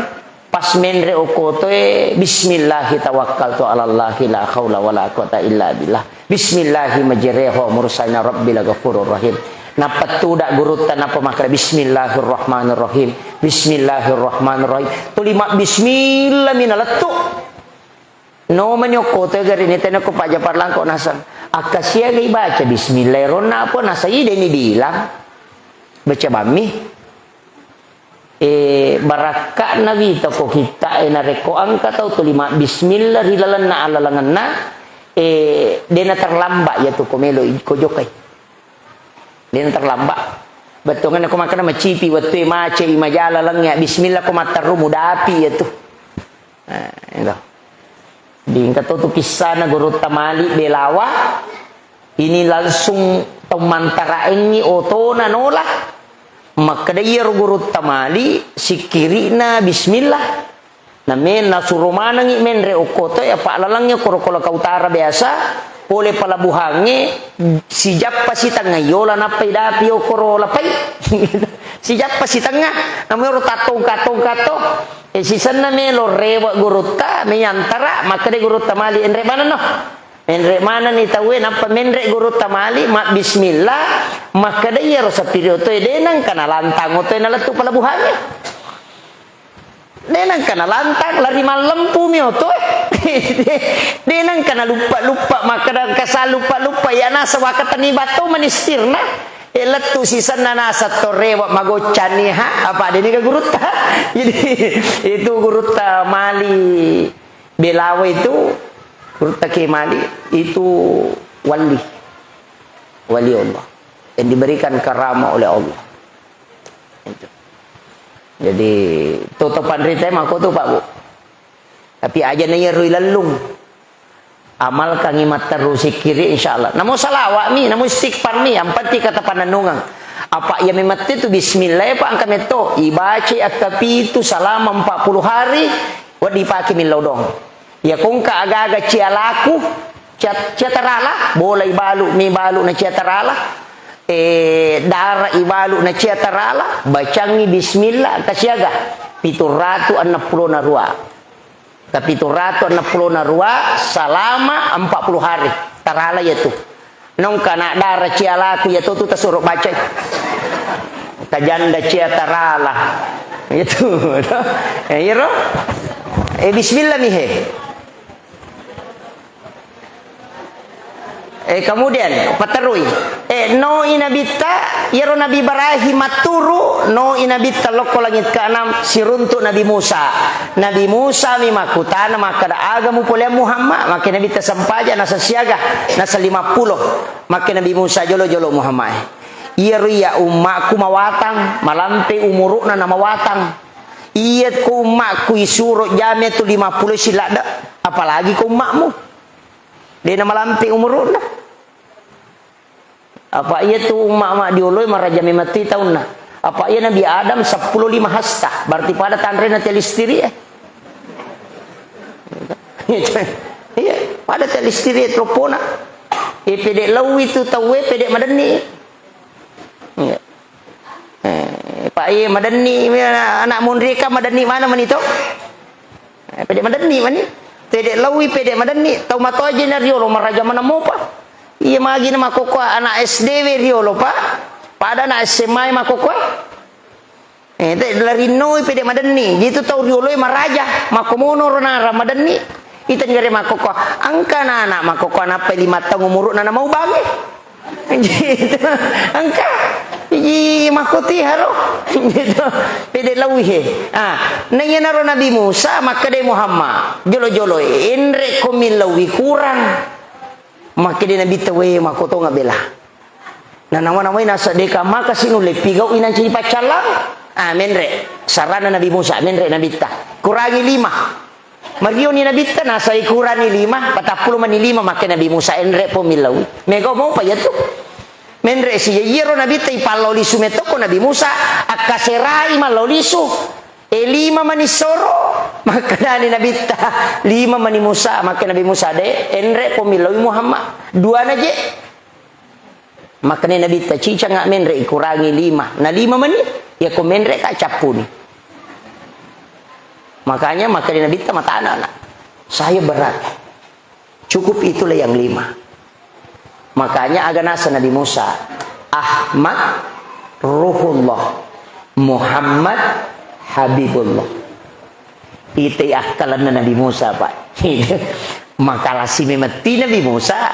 pas menre okkotoe, "Bismillahi tawakkaltu 'alallahi la haula wala quwata illa billah. Bismillahi majreha wa mursaina rabbi la ghafurur rahim." Nappa tuda gurutta nappa makkeda, "Bismillahirrahmanirrahim. Bismillahirrahmanirrahim." Tuli mabbismillah mi nalettu. No mani okkotoe garine tena ko Pak Japar Langko naseng. Akkasiaga ibaca bismillah ronna apa naseng ide ni bilang. Baca bammi. Eh, barakka'na wita ko kitta e narekko engka tau tuli mabbismillah ri lalenna allalengenna, eh, dena terlambat iya tu ko melo i-, ko jokai. Dena terlambat. Bettuanna ko makkeda macipi wettu e macai majala lengnge, bismillah ko matteru mudapi iya tu. Eh, itu. Di engka to tu kissana gurutta Malik Belawa, ini langsung tau mantaraengngi otona nola. Makkeda iyaro gurutta Malik, sikkiri'na bismillah. Name nasuro manengngi menre okkotoe, apa lalengnge koro Kolaka Utara biasa, pole pelabuhangnge, sijappa sitengnga yola nappa idapi okoro lapai. Sijappa sitengnga, namero tattongka-tongka to. E, sisenna melo rewe gurutta, meyantara, makkeda gurutta Malik, "Enre manenno." Enre manenni tauwe, nappa menre gurutta Malik, mabbismillah, makkeda iyaro sapiri otoe, de nengka nalantang otoe nalettu pelabuhangnge. De nengka nalantang, lari mallempu mi otoe. De nengka naluppa-luppa, makkeda engka saluppa-luppa, iya naseng wakkatenni batto manistirna. E, lettu sisenna naseng to rewe magoccanni, ha, apa de niga gurutta. Jadi, itu gurutta Malik Belawa itu, gurutta Kiai Malik itu wali. Wali Allah. Yang diberikan karamah oleh Allah. Itu. Jadi, to, to panrita mako tu, Pak, Bu. Tapi aja na iya rui lellung. Amalkangngi matteru sikkiri, insyaallah. Namo salawat mi, namo istighfar mi, yang penting kata panennungeng. Apa iya memette tu bismillah, Pak, engka metto. Ibaca akka pitu selama empat puluh hari, wedding pake millau dong. Iya kongka aga-aga cia laku, cia, cia tarala, bola ibalu, mi balu na cia tarala. Eh, dara ibalu na cia tarala, bacangngi bismillah, kasiaga. Pitu ratu enneng pulo na rua. Ka pitu ratu enneng pulo na rua salama empat puluh hari. Tarala iya tu. Nongka na dara cia laku iya tu, tu tasuro bacai. Tajanda cia tarala. Itu. Eh, iro. Eh, bismillah mi he. Eh, kemudian, paterui. Eh, noi Nabitta, iyaro Nabi Ibrahim matturu, noi Nabitta lokko langit keenam, siruntuk Nabi Musa. Nabi Musa mi makkutana makkeda, "Aga mupoleang Muhammad?" Makke Nabitta sempaja, naseng siaga, naseng lima pulo. Makke Nabi Musa, "Jolo-jolo Muhammad. Iyaro iya ummakku mawatang, malampe umuru'na namawatang. Iya ko ummakku isuro jame tu lima pulo siladde, apalagi ko ummakmu." De namalampe umuru'na. Apa iya tu umma' maddioloi maraja memang tu taunna. Apa iya Nabi Adam seppulo lima hasta, berarti pada tanrena telistiri, eh. Iya, pada telistiri, eh, telepona. Eh, pede laui tu tauwe, pede madenni. Iya. Eh, Pak, iya, madenni, anak, anak munrika madenni mana mani to? Eh, pede madenni mani. Pede laui, pede madenni. Tau matoaje na riolo, maraja mana mopa. Iya, magi na makkokkoe anak S D we riolo, Pak. Pada anak S M A makkokkoe. Eh, te larinnoi pede madenni. Jitu tau rioloi maraja. Makkomono ro nara madenni. Ita ngere makkokkoe. Engka anak makkokkoe nappai lima taung umuru'na namau bange. Gitu. Engka. Iji makkotiharo. Gitu. Pede laui he. Ah, na iyanaro Nabi Musa makkedai Muhammad, "Jolo-jolo, enre ko millaui kurang." Makkeda Nabitta, "We, makkotonga bela." Nanawa-nawai naseng deka maka sinulle pigau'i nancaji paccallang. Ah, menre. Sarana Nabi Musa, menre Nabitta. Kurangi lima. Marioni Nabitta, nasai kurani lima, patappulo mani lima, makke Nabi Musa, enre po millaui. Mega mopa iyatu. Menre si iyaro Nabitta ipallau lisu metokko Nabi Musa, akkaserai mallau lisu. E, lima mani soro, makkedani Nabitta, lima mani Musa, makke Nabi Musa, de, enre po millaui Muhammad. Duana je. Makkeda Nabitta, "Cicanga menre, ikurangi lima." Na lima mani, iyako menre ka cappuni. Makanya makkeda Nabitta matana, nak. Saya berat. Cukup itulah yang lima. Makanya aga nasa Nabi Musa, "Ahmad Ruhullah, Muhammad Habibullah." Itai akkalenna Nabi Musa, Pak. Makalasi memetti Nabi Musa.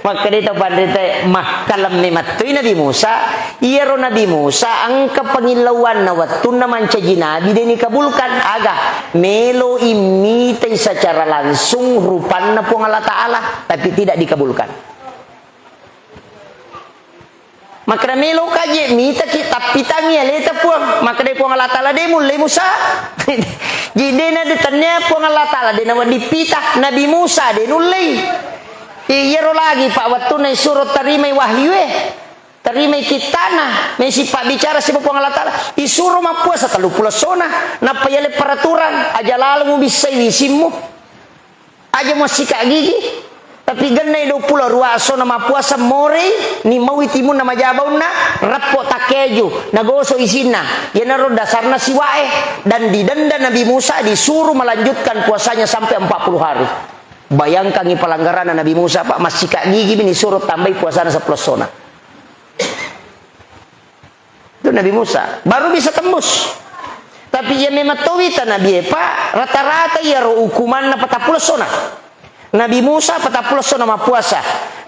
Makkeda tau panrita, makkaleng memettoi Nabi Musa. Iyaro Nabi Musa engka pangillauanna wettunna mancaji nabi de nikabulkan. Aga? Melo immitai secara langsung rupanna Puang Allah Ta'ala, tapi tidak dikabulkan. Makkeda, "Meloka je mitaki tappitangngi aleta Puang." Makkeda Puang Allah Ta'ala, "De mullei Musa." Jadi de na de tania Puang Allah Ta'ala de nawedding pita. Nabi Musa de nullei. Iyaro lagi, Pak, wettunna isuro tarimai wahyu e, tarimai kittana, mesi pabbicara siba Puang Allah Ta'ala, isuro mappuasa telluppulo essona, nappa yale peraturan, aja lalo mubissai wisimmu. Aja muassika gigi. Tapi gennai duappulo arua essona mappuasa morei, ni maui timunna majabaunna, reppo takkeju, nagoso isinna. Iyanaro dasarna siwae. Dan didenda Nabi Musa, disuruh melanjutkan puasanya sampai empat puluh hari. Bayangkangi pelanggaranna Nabi Musa, Pak, massika gigi mi nisuro tambai puasana seppulo essona. Itu Nabi Musa, baru bisa tembus. Tapi iya memang tawita Nabi e, Pak, rata-rata iyaro hukumanna patappulo essona. Nabi Musa patappulo essona mappuasa.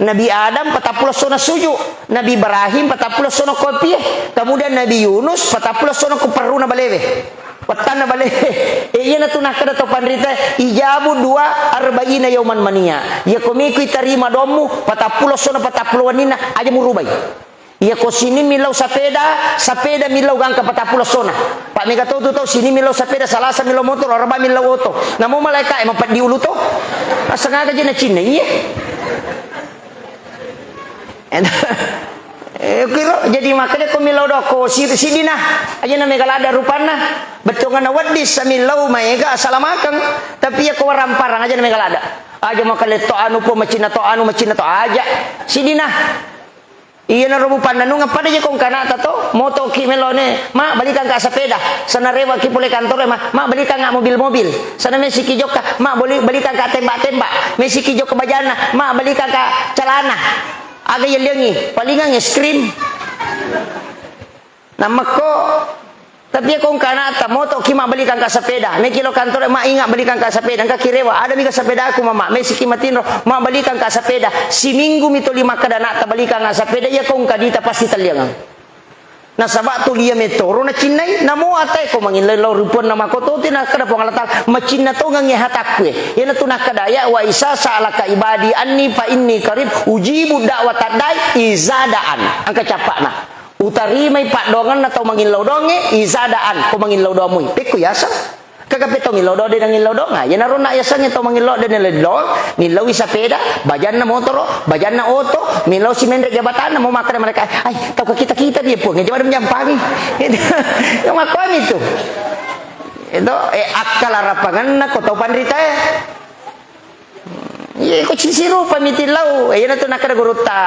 Nabi Adam patappulo essona suju. Nabi Ibrahim patappulo essona kopie. Kemudian Nabi Yunus patappulo essona ko perruna balewe. Wettanna balewe. E, iyanatu nakkeda to panrita, "Ijabu dua arba'ina yauman mania." Iya komiku itarima dommu patappulo essona patappulo wenninna, aja murubai. Iya ko sining millau sapeda, sapeda millau gangka patappulo essona. Pak, mega to tu tau sining millau sapeda, Salasa millau motoro, Araba millau oto. Namo malaika e mapeddi ulu to. Asengaga je nacinna, iya. Eh, kiro, jadi makkeda ko millau dokko, si-, sidina. Aja na mega ladda rupanna. Bettuanna wedding samillau maega asalamakeng. Tapi iya ko waramparang aja na mega ladda. Aja makaletto anu po, macinna to anu, macinna to aja. Sidina. Iyanaro mupannanunga pada je kong kanata to, motoki melone, "Ma, balikangka sepeda." Sana rewaki pole kantoro, "Ma, ma, balikangka mobil-mobil." Sana mesiki jokka, "Ma, boli-, balikangka tembak-tembak." Mesiki jokka bajana, "Ma, balikangka calana." Aga yelliangi, palingang es krim. Nammekko, tapi iya kong kanata, motoki mabbalikangka sepeda. Meki lo kantoro, "Ma, inga balikangka sepeda." Engka kirewa, "Ada mika sepedaku, Mama." Mesiki matinro, "Ma, balikangka sepeda." Siminggu mi toli makkeda anakta, "Balikangka sepeda." Iya kong kadita pasti telliangang. Nasaba tuli iya metoro nacinnai, namo atai ko mangillau rupanna makototi nakkeda Puang Allah Taala, "Macinna tongengi hatakku e." Iyanatu nakkeda ayat, "Wa isa sa'alaka ibadi anni fa inni qarib ujibu da'watad da'i iza da'an." Engka cappa'na. Utarimai paddoangenna tau mangillau doangnge, iza da'an, ko mangillau doang mui. Pekko yaseng. Kagape tau millau doang de nangillau doang. Ah, iyanaro na yasengnge tau mangillau de nangillau doang, millaui sapeda, bajanna motoro, bajanna oto, millau simenre jabatanna, mau makkeda mereka, "Ai, tau kakita-kita dia, Puang, jabat menjampangi." Itu. Yang makkuami tu. Itu, eh, akkala rapangenna ko tau panrita e. Iya, ko sisirupa mitillau. Iyanatu nakkeda gurutta.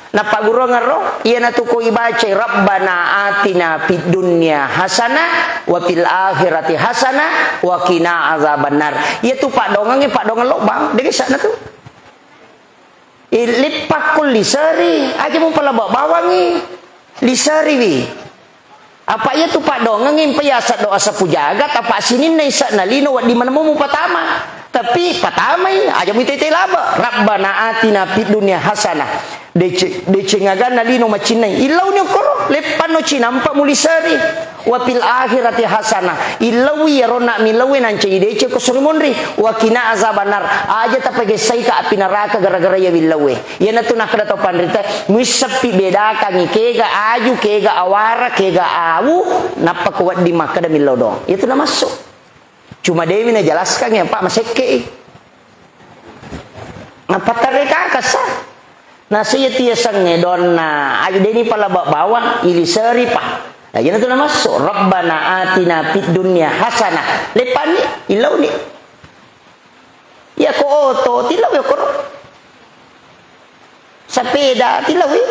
Nappagguruangeng ro, iyanatu ko ibacai, "Rabbana atina fid dunya hasanah wa fil akhirati hasanah wa qina azabannar." Iyatu paddoangengnge paddoangeng lobbang, dege sa'na tu. Ilippakku liseri, aja mupalaba bawangi. Liseriwi. Apa iyatu paddoangengnge mpa yaseng doa sapu jagat, apa sininna isa'na lino wedding maneng mupatama. Tapi patamai, aja muitai-tai laba. Rabbana atina fid dunya hasanah. Dece-, deceng aganna lino macinnai. Illauni okkoro, leppanno cinampa muliseri. Wa fil akhirati hasanah. Illaui iyaronna millaue nancaji deceng ko suri monri. Wa qina azabannar. Aja tapagessaika api naraka gara-gara iya willaue. Iyanatu nakkeda tau panrita, muisseppi bedakangngi kega aju, kega awara, kega awu, nappa ko wedding makkeda millau doang. Iyatu namassu. Cuma dewi najelaskan ya, Pak, masekke i. Napattareka kasa. Nasa iya tiasengnge donna, aja deni pala ba-, bawang, iliseri pa. Nah, iyanatu namassu, "Rabbana atina fid dunya hasanah." Lepanni, illauni. Iya ko oto, tilau ya koro. Sepeda, tilau i.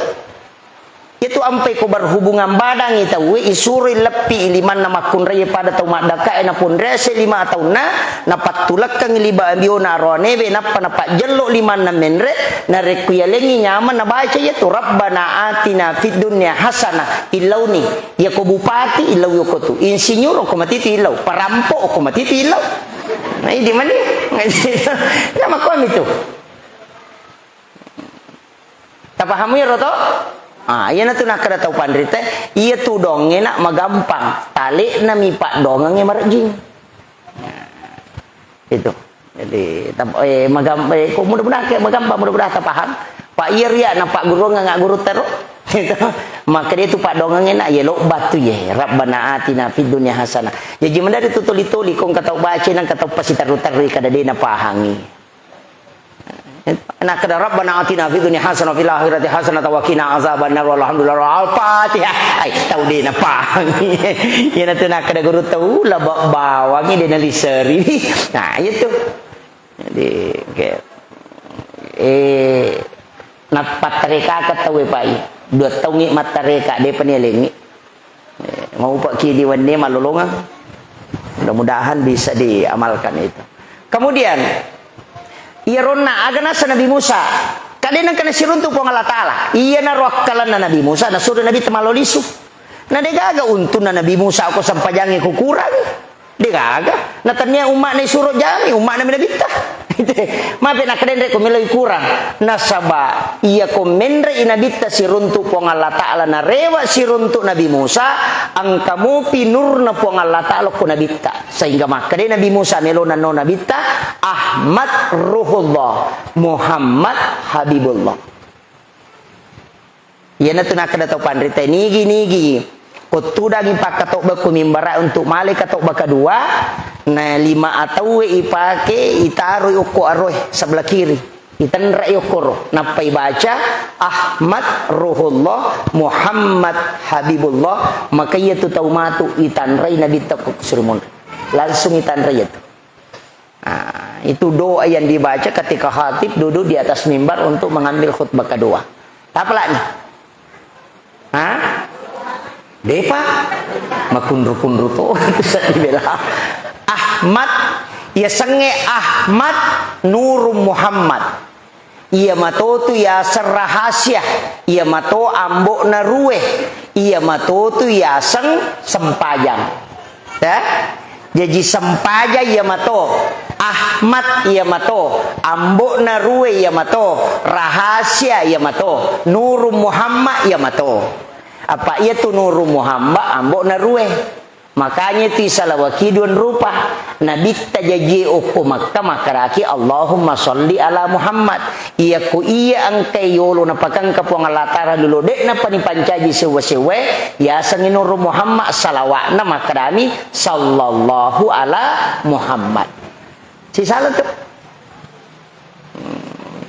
Itu ampai ko berhubungan badangi tauwe, isuroi leppi limanna makkunrai pada tau maddakae, napunrese lima taunna, napattulekkangi liba biona aroanebe, nappa napajjello limanna menre, narekko yalengi nyaman nabaca iyatu, "Rabbana atina fid dunya hasanah," illauni. Iya ko bupati, illau yoko tu. Insinyur, ko matitu illau. Parampo, ko matitu illau. Nah, idi mani. Nama komi tu. Tapahamu iyaro to? Ah, iyanatu nakkeda tau panrita, iya tu dongengna magampang, talekna mi paddongengnge marejjing. Nah, itu. Jadi, tap-, eh, magam-, eh, ko mudah-mudahan ke magampang, mudah-mudahan tapaham. Pak iya ria na Pak Guru nga guru tero. Itu. Maka dia tu paddongengnge na, iya lo batu ye. Rabbana atina fid dunya hasanah. Jadi, mendari tu toli-toli, kong katau baca, nang katau pasitaru-taru, kada dia na pahangi. Nakkeda, "Rabbana atina fid dunya hasanah wa fil akhirati hasanah wa qina azabannar, walhamdulillah, Al-Fatihah." Ai, tau de' napahang. Iyanatu nakkeda guru tau, laba bawangi de' naliseri. Nah, itu. Jadi, oke. Eh, napattareka ka tau e, Pak. Dua taungngi mattareka, de' pani alengngi. Eh, maupa'ki di wenni malolongeng. Mudah-mudahan bisa diamalkan itu. Kemudian, iyaronna aga nasa Nabi Musa, kadena kena siruntu Puang Allah Ta'ala. Iyanaro akkalanna Nabi Musa, nasuro Nabi temalo lisu. Na degaga untunna Nabi Musa ko sempajangnge kukurangi. Degaga. Na tania umma'na isuro jami, umma'na mi Nabitta. Mape nakkadenre ko meloi kurang. Nasaba iya ko menre i Nabitta siruntu Puang Allah Ta'ala, narewa siruntu Nabi Musa, engka mupi nurna Puang Allah Ta'ala ko Nabitta. Sehingga makkeda Nabi Musa melona no Nabitta, Ahmad Ruhullah, Muhammad Habibullah. Iyanatu nakkeda tau panrita, nigi-nigi ko tudangi pakkatobba ko mimbara untuk male katobba kedua, na lima atauwe ipake, itaroi okko aroe sebelah kiri, itenrai okkoro, nappa ibaca Ahmad Ruhullah Muhammad Habibullah, maka iyatu tau matu itanrai Nabitta ko surimunri, langsung itanrai iyatu. Ah, itu doa yang dibaca ketika khatib duduk di atas mimbar untuk mengambil khutbah kedua. Tapalani? Hah? Depa? Makunru-kunru to. Sedih bela. Ahmad, ya senge Ahmad Nurung Muhammad. Iya matotu yaseng rahasia, iya mato ambo'na ruwe, iya matotu yaseng sempajang. Ya? Jaji sempajang iya mato, Ahmad iya mato, ambo'na ruwe iya mato, rahasia iya mato, Nurung Muhammad iya mato. Apa iya tu Nurung Muhammad ambo'na ruwe? Makanya ti salawaki duan rupa. Nabitta jajie okko Makkah makkedaki, "Allahumma sholli ala Muhammad." Iyako iya engkai yolo napakengka Puang Allah Ta'ala dulu, de'napa nipancaji sewwa-sewwae, yasengngi Nurung Muhammad, salawa'na makkedami, "Sallallahu ala Muhammad." Sisala tu.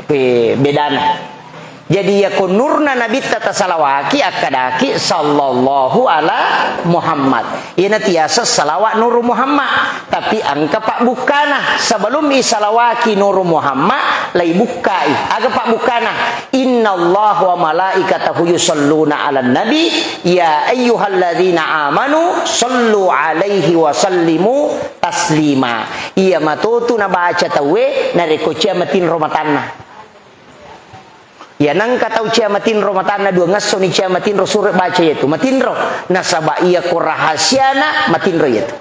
Pe-, bedana. Jadi, iyako nurna Nabitta tasalawaki, akkadaki, "Sallallahu ala Muhammad." Iyana tiasa salawa Nuru Muhammad. Tapi engka pabbukkana. Sebelum isalawaki Nuru Muhammad, laibukkai. Aga pabbukkana? "Innallaha wa malaikatahu yusalluna ala nabi, ya ayyuhalladzina amanu sallu alaihi wa sallimu taslima." Iya matotu nabaca tauwe narekko cia matinro matanna. Iya nengka tau cia matinro matanna, dua ngessoni cia matinro, suro baca iyatu matinro. Nasaba iyako rahasiana matinro iyatu.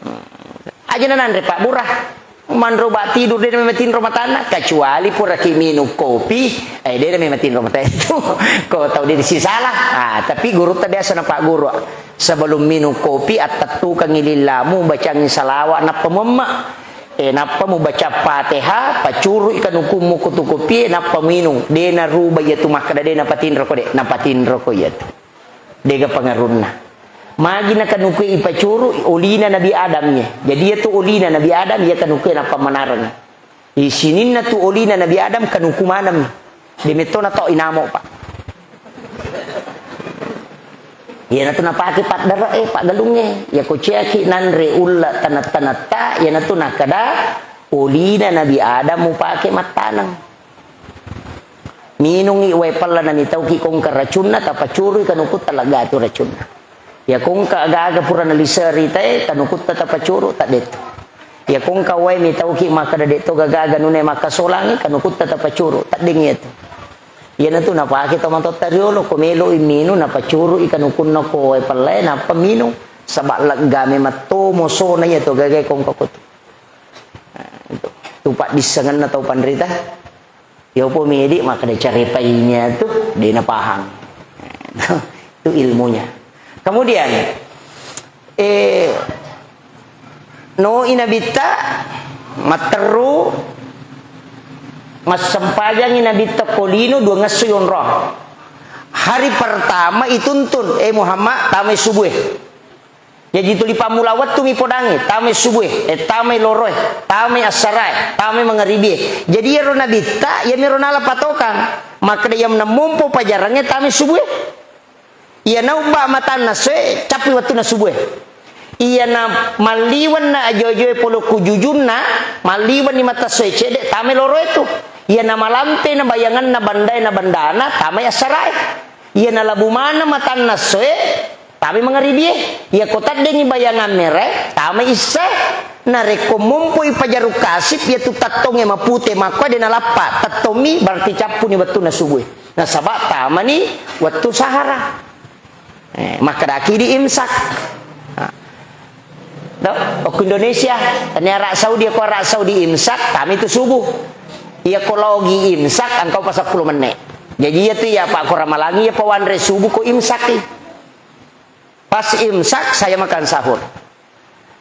Hmm. Aja nanre pabbura. Manro ba tidur, de' namatinro matanna, kecuali puraki minung kopi, eh, de' namatinro mata itu. Ko tau de' sisala. Ah, tapi gurutta biasa napagguru. Sebelum minung kopi, attettukangngi lillamu, bacangngi salawa, nappa memma. Eh, nappa mubaca Fatihah, pacurui kanukummu kutu kopi, eh, nappa minung. De' naruba iyatu makkeda de' napatinro ko de', napatinro ko iyatu. De'ga pengaruhna. Magi na kanukue ipacuru, olina Nabi Adam ye. Jadi iyatu olina Nabi Adam, iya kanukue nappa manareng. Isininna tu olina Nabi Adam kanuku maneng. De' metto na to inamo, Pak. Iyanatu napake paddere e, paggalungnge. Iyako ciaki nanre ulla tanat-tanatta, iyanatu nakkeda olina Nabi Adam mupake mattaneng. Minungngi wae pella namitauki kongka racunna, tapacurui kanukutta laggatu racunna. Iya kongka aga-aga pura naliseri tae, kanukutta tapacuru, taddettu. Iya kongka wae mitauki makkeda de'to gaga-aga nune makkasolangi, kanukutta tapacuru, tadding iyatu. Iyanatu napake tomatoatta riolo, ko melo i minung, napacurui kanukunna ko wae pellae, nappa minung. Saba' legga memetto mosona iyatu gaga kongka kotu. Nah, itu. Tu paddissengenna tau panrita. Yopo medi makkeda carepainya tu, de' napahang. Itu ilmunya. Kemudian, eh, noi nabitta matteru, massempajangi nabitta ko lino dua ngesso yonro. Hari pertama ituntun, eh, Muhammad, tamai subue. Jaji tuli pammula wettu mi podangngi, tamai subue, eh, tamai loroe, tamai assarae, tamai mangaribie. Jadi iyaro nabitta, iyamiro nala patokang. Makkeda iyamna mompo pajarangnge tamai subue. Iyana ubba matanna soe, cappi wettunna subue. Iyana malliwenna ajo-ajoe polo ku jujunna, malliwenni mata soe cedde, tamai loroe tu. Iyana malampe na bayanganna bandae na bandana, tamai assarae. Iyana labu maneng matanna soe, tamai mangaribie. Iyako taddengngi bayangang merae, tamai issae. Narekko mompoi pajaru kasip, iyatu tettongnge mapute makkoe de' nalappa. Tettommi berarti cappuni wettunna subue. Nasaba tamani wettu sahara. Eh, makkedaki di imsak. Nah. Do, okko Indonesia, tania Arab Saudi, ko Arab Saudi imsak, tami tu subuh. Iya ko logi imsak, engkau pas sepuluh menit. Jadi iya tu iya, Pak, ko Ramalangi iya pawanre subuh ko imsak i. Pas imsak, saya makan sahur.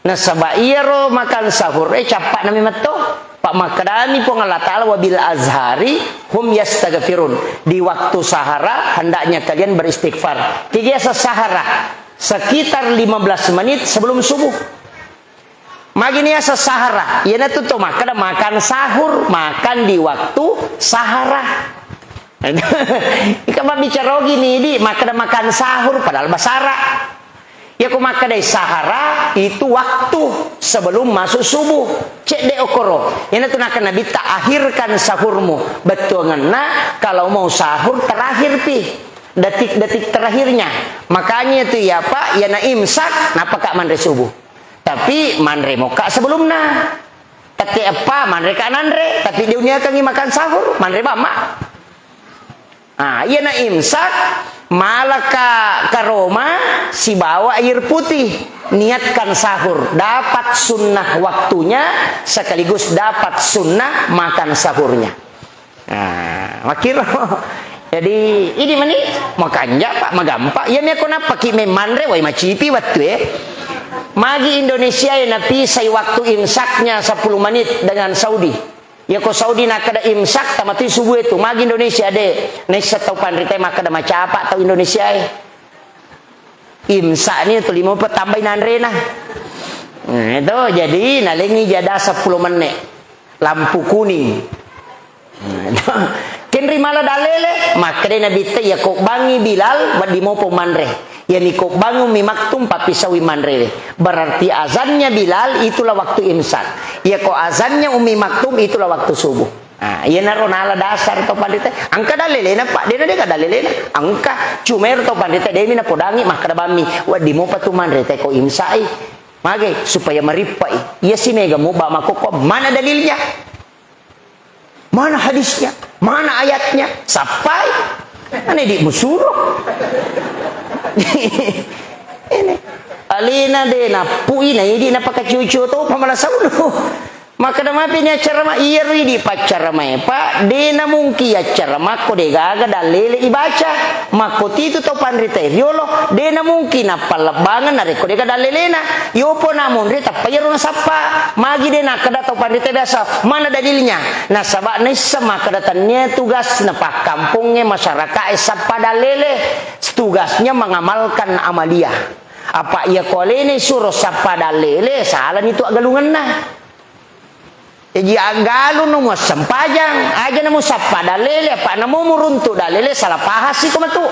Nasaba iyaro makan sahur e, cappa nami metto. Pak, makkedami Puang Allah Ta'ala, "Wa bil azhari hum yastaghfirun." Di waktu sahara, hendaknya kalian beristighfar. Kegi asa sahara? Sekitar lima belas menit sebelum subuh. Magi ni asa sahara? Iyanatu to makkeda makan sahur, makan di waktu sahara. Ika mabbicara ogi ni, di, makkeda makan sahur, padahal basara. Iya ko makkedai sahara, itu waktu sebelum masuk subuh. Cedde okoro. Iyanatu nakkeda Nabitta, "Akhirkan sahurmu." Bettuangenna, kalau mau sahur, terakhir pi. Detik-detik terakhirnya. Makanya itu ya, Pak, iyana imsak, napaka manre subuh. Tapi manre moka sebelumna. Tette eppa, manre ka nanre, tapi diuniakangi makan sahur, manre bamma. Ah, iyana imsak, malaka karoma sibawa air putih. Niatkan sahur, dapat sunnah waktunya sekaligus dapat sunnah makan sahurnya. Ah, makkiro. Jadi, ini meni, makanja, Pak, magampa. Iya, meko nappaki memmanre, wai macipi wettu e. Magi Indonesia e napisai waktu imsaknya sepuluh menit dengan Saudi. Iya ko Saudi nakkeda imsak, tamatui subuh itu. Magi Indonesia de, naissa tau panrita makkeda macapa tau Indonesia e. Imsak ni tu lima pe tambai nanrena. Nah, itu jadi nalengi jada sepuluh menit. Lampu kuning. Nah, itu. Kenri mala dalele, makkeda Nabitta, "Iya ko bangi Bilal, wedding mopo manre. Iya ni ko bangi Ummi Maktum, pappisaui manre." Berarti azannya Bilal itulah waktu imsak. Iya ko azannya Ummi Maktum itulah waktu subuh. Ah, iyanaro nala dasar tau panrita. Engka dalelena, Pak, dena deka dalelena. Engka, cuma ero tau panrita demi napodangi makkeda bammi, "Wedding mopa tu manre te ko imsai." Mage, supaya marippai. Iya si mega muba makokko, mana dalilnya? Mana hadisnya? Mana ayatnya? Sappai? Ane di musuro. Ini. Alena de napui na idi napakaciu-ciu to pamala sauno. Makkeda mapi ni accarama, iyaro idi paccaramae, Pak, de namungki accarama ko de gaga dallele ibaca. Makko titu tau panrita riolo, de namungki nappallebbangeng narekko de gaga dallelena. Yopo namonri tappa iyaro nasappa. Magi de nakkeda tau panrita biasa, mana dalilnya? Nasaba naisseng makkeda tennia tugas na pakkampongnge masyarakae sappa dallele. Tugasnya mengamalkan amaliah. Apa iya ko alena suro sappa dallele, salani tu agalungenna. Jaji, aggalung no muassempajang, aja na musappa dallele, apa namo muruntu dallele, salah pahang si ko matu.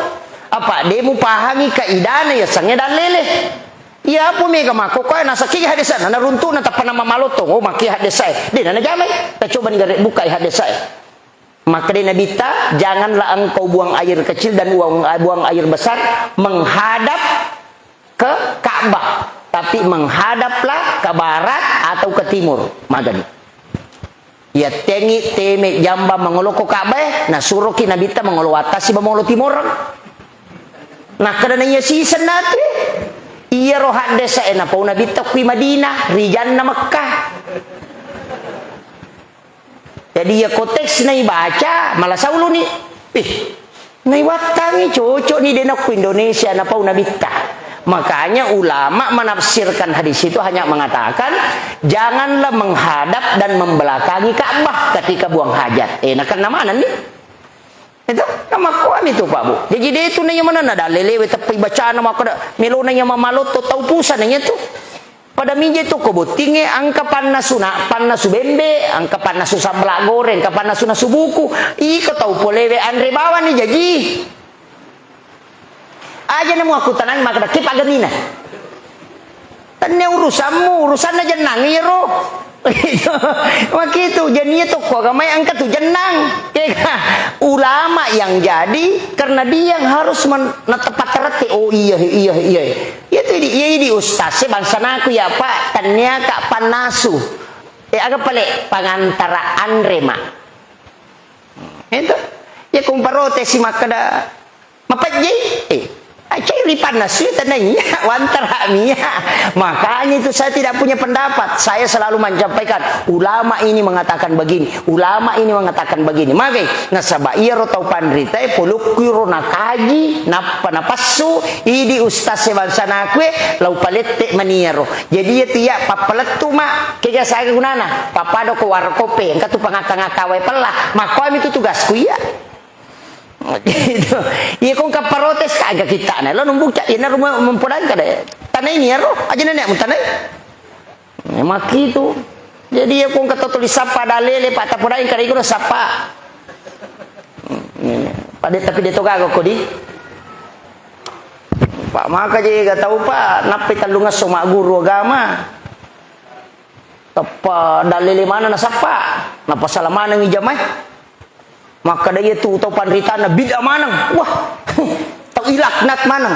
Apa de mupahangi kaidana yasengnge dallele. Iya, apa mega makko koe nasakki haddesanna, naruntu'na tappa nama malotto, oh, makki haddesae. De na najamai, tacobani gare bukai haddesae. Makkeda Nabitta, "Janganlah engkau buang air kecil dan buang, buang air besar menghadap ke Ka'bah, tapi menghadaplah ke barat atau ke timur." Magani. Yattengi teme jamba mangolo ko Ka'bah, nasuroki Nabitta mangolo wattasi ba mangolo timoreng. Nakkeda naiya siseng natu, iyaro haddesa e napau Nabitta kui Madinah, rijanna Mekkah. Jadi, iya konteks naibaca, malasa uluni. Ih, naiwattangi cocok ni de nakku Indonesia napau Nabitta. Makanya ulama menafsirkan hadis itu hanya mengatakan, "Janganlah menghadap dan membelakangi Ka'bah ketika buang hajat." Eh, nakenna mana nih? Itu, namakkuami tu, Pak, Bu. Jaji, de tu naiya manenna dallelewe teppai bacana makkeda, melona iya mamalotto tau pusana iya tu. Pada mija tu ko bottingnge, engka pannasu na, pannasu bembe, engka pannasu sambala goreng, engka pannasu nasu buku. Iko tau polewe anre bawani jaji. Aja na muakkutanangi makkeda, "Ke paggamina?" Tenne urusanmu, urusanna jennang iyaro. Makitu, jenia tokko agamae engka tu jennang. Kega ulama yang jadi karena dia yang harus men-, natepatterette. Oh iya, iya, iya. Iya tu idi, iya idi ustaz, e, bangsanaku ya, Pak, tennia ka pannasu. Eh, aga pale pangantara anre, Mak. Itu. Ya, kumparotesi makkeda, "Mapejje?" Eh, acai ripanna suita naiya, wantara mia. Makanya itu saya tidak punya pendapat. Saya selalu menyampaikan, ulama ini mengatakan begini, ulama ini mengatakan begini. Magai, nasaba iyaro tau panritae polokku ro nakaji, nappa napassu, idi ustaz e bangsanaku e, lau palette maniaro. Jadi iya tu iya pappalettu ma, kega saga gunana, papado ko warkope, engka tu pangakka-ngakka wae pella, makkoami tu tugasku iya. Gitu. Iya, ko engka protes, aga kittana. Lo numbuca, ina rumah mempodang kada. Tanai ni aro, aja nenek mutanai. Makitu. Jadi, iya, ko engka totoli sappa dalele, Pak, tapodai kada iko sappa. Pada tapi de to gaga kodi. Pak, maka je ga tau, Pak, nappi tellungesso magguru agama. Tappa dalele mana nasappa. Napasala manengi jamae. Makkeda iya tu tau panritana bid'ah maneng. Wah, tau ilaknat maneng.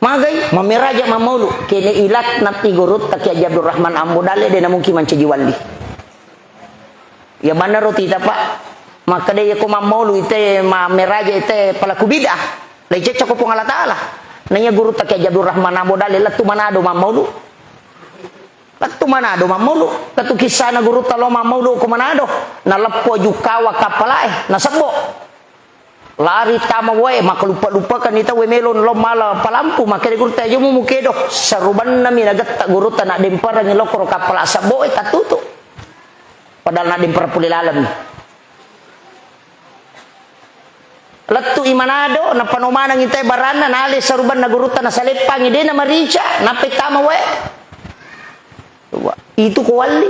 Magai, mammeraja mammaulu. Kene ilaknat i gurutta Kiai Haji Abdurrahman Ambo Dalle, de namungkin mancaji wali. Iya manna ro tita, Pak. Makkeda iya ko mammaulu ite, mammeraja ite pelaku bid'ah. Lai cecco ko Puang Allah Taala. Naiya gurutta Kiai Haji Abdurrahman Ambo Dalle lettu Manado mammaulu. Lettu Manado mammaulu, lettu kissana gurutta lo mammaulu ko Manado, naleppo jukkawa kappalae, nasebbo. Lari tama wae, makkaluppa-luppakanni tauwe melo lo mala palampu, makkeda gurutta, "Aja mu mukedo." Sarubannami nagetta gurutta, naddemperengngi lokkoro kappala sebboe, tattutu. Padahal naddempereng pole laleng. Lettu i Manado, nappa no maneng intai baranna, nale sarubanna gurutta, nasaleppangi, de namarica, nappa tama wae. Itu ko walli.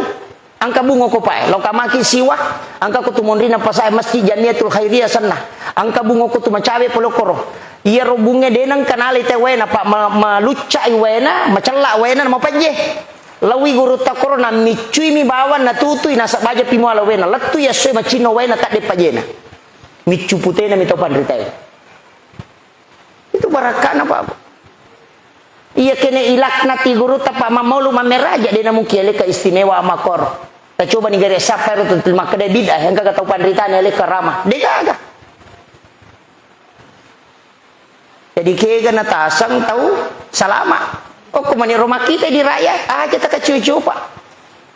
Engka bungo ko pae, lo kamaki siwa, engka ko tu monrina pasae Masjid Jamiatul Khairiyah senna. Engka bungo ko tu macawe polokkoro. Iyaro bunge de nengka nale te waena, pa ma-, maluccai waena, macella waena, mapajje. Lawi gurutta koro, nammiccuimi bawang, natutui, nasaba japi muala waena. Lettu i essoe macinno waena, tadde pajena. Miccu putena mi tau panritae. Itu barakkana, Pak. Iya kene ilaknati gurutta, Pak, mammaulu mammeraja, de namungkin aleka istimewa makor. Tacoba ni gare sapa ero tu makkeda bid'ah, engka ga tau panritana aleka rama. De gaga. Jadi kega nataseng tau salama. Okko mani ro makkita di rakyat, aja takaciu-ciu, Pak.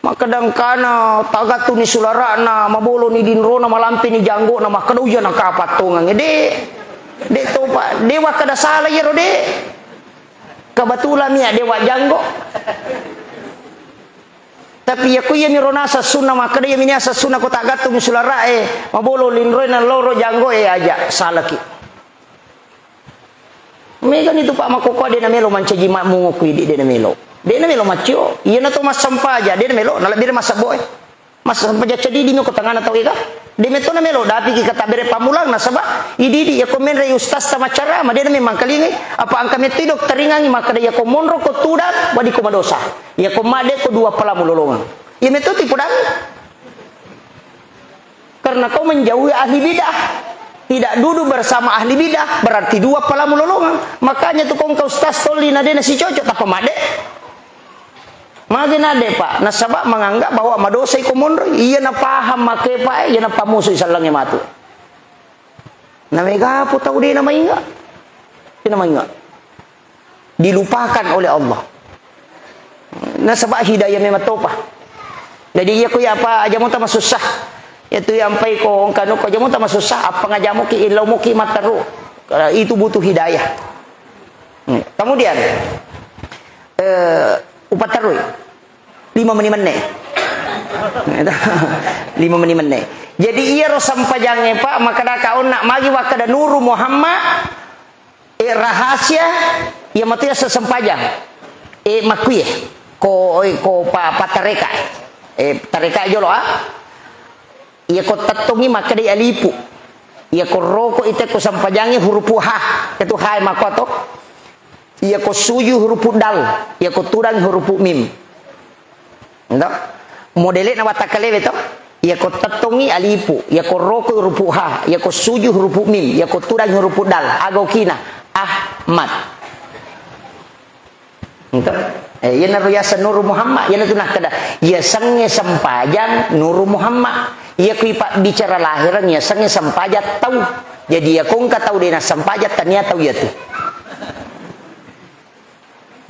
Makkeda engkana tagattuni sulara'na, maboloni dinrona, malampeni janggo'na, makkeda, "Uja nakapattongang." De', de' topa, de' wakkeda sala iyaro, de'. Kebetulan mi de' wajanggo. Tapi yakko iyamiro naseng sunna, makkeda iyami naseng sunna ko tagattumi sulara'e, mabolo linroe nalloro janggo'e, aja, salaki. Megani tu, Pak, makkokkoe de' namelo mancaji makmungo ku idi, de' namelo. De' namelo maccio. Iyana to massempaja, de' namelo, nalebbire massebboe. Massempajang cedidi mi ko tangana tau ega. De' metto namelo, dapiki katabbere pammulang, nasaba idi-idi yakko menre ustaz ta maccarama, de' namemang kalingai. Apa engka metto i dokter ringangi makkeda yakko monro ko tudang, wadi ko madosa. Yakko madde ko dua palamu lolongang. Iya metto ti podang. Karena kau menjauhi ahli bid'ah. Tidak duduk bersama ahli bid'ah, berarti dua palamu lolongang. Makanya tu kongka ustaz tolli na de' nasi cocok, tappa madde. Magi na de', Pak? Nasaba menganggap bahwa madosai ko monroi. Iya na paham make, Pak, iya na pamusui sallange matu. Na megapo tau de' na mainga. De' na mainga. Dilupakan oleh Allah. Nasaba hidayah memang topa. Jadi iya ko iya, apa, aja muta masussa. Iya tu iya ampai ko engka nu ko aja muta masussa, apa ngajamuki, illau muki matteru. Eh, itu butuh hidayah. Hmm. Kemudian, eh, upatterui. Lima meni menne. Lima meni menne. Jadi iyaro sempajangnge, Pak, makkeda ka onna magi wakkeda Nuru Muhammad, eh, rahasia, iya matu iya sempajang. Eh, makkuye, ko, eh, ko pa, pattareka. Eh, tareka jolo, ah. Iya ko tettongi makkedai alipu. Iya ko roko ite ko sempajangnge hurupu ha. Itu ha makko to. Iya ko suju hurupu dal. Iya ko tudang hurupu mim. Ento? Modele na watakkalebe to. Iya ko tettongi alipu. Iya ko roko hurupu ha. Iya ko suju hurupu mim. Iya ko tudang hurupu dal. Aga okina. Ahmad. Ento? Eh, iyanaro yaseng Nuru Muhammad, iyanatu nakkeda, yasengnge sempajang Nuru Muhammad. Iya kui pabbicara lahireng, yasengnge sempajang tau. Jadi, iya kongka tau de' nassempajang, tania tau iyatu.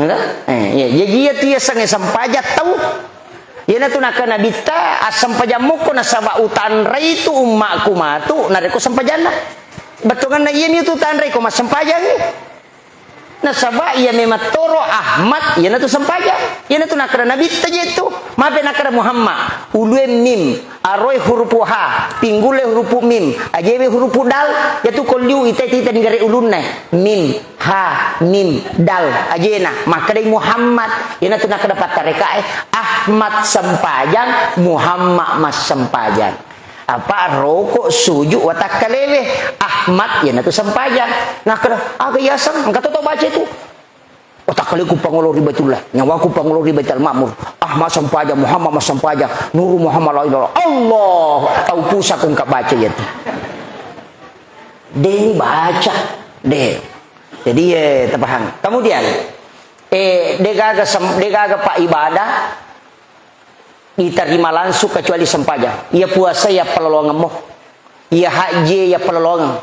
Ento? Eh, iya. Jadi, iyatu yasengnge sempajang tau. Iyanatu nakkeda Nabitta, assempajang mukko nasaba utanrei tu ummakku matu, narekko sempajanna. Bettuanna iyami tu tanrei ko massempajang. Nasaba iya memang toro Ahmad, iyanatu sempajang. Iyanatu nakkeda Nabitta je tu. Mape nakkeda Muhammad. Ulue mim, aroe hurupu ha, pinggule hurupu mim, ajewe hurupu dal, yatu kolliu ita-ita nigare ulunna. Mim, ha, mim, dal, ajena. Makkedai Muhammad. Iyanatu nakkeda pattarekae, Ahmad sempajang, Muhammad massempajang. Apa roko suju watakkalewe, Ahmad iyanatu sempajang. Nakkeda, aga yaseng, engka to tau baca itu. Watakkaleku pangolo ri Baitullah, nyawaku pangolo ri Baitul Ma'mur. Ahmad sempajang, Muhammad massempajang, Nuru Muhammad la ilaha illallah. Allah, tau pusa ko engka baca iyatu. De' ni baca, de'. Jadi, eh, tapahang. Kemudian, eh, degaga sem-, degaga pa ibadah, Itarima langsung kecuali sempajang. Iya puasa iya palolongemmo. Iya haji iya palolongeng.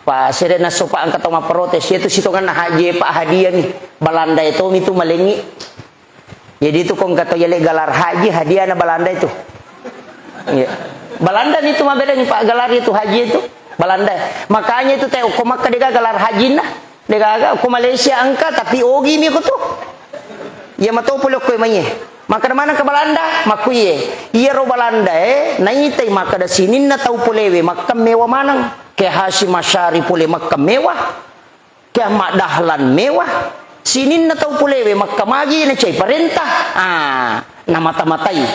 Pa sere nasso pa engka tau mapprotes, iya tu sitongenna haji pa hadiah mi. Balanda itu mi tu malengi. Jadi itu ko engka tau yale galar haji, hadiahna Balanda itu. Iya. Balanda ni tu mabelangi pa galar itu haji itu. Balanda. Makanya itu teh ko Makkah dega galar hajinna. Degaga, ko Malaysia engka, tapi ogi mi ko tu. Iya mato pole ko mai. Makkeda maneng ke Balanda, makkuye. Iyaro Balanda e, naitai makkeda sininna tau polewe, makkemmewa maneng. Ke Hasyim Asy'ari pole makkemmewa. Ke Ahmad Dahlan mewa. Sininna tau polewe, makka magi na cai parenta. Ah, namata-matai.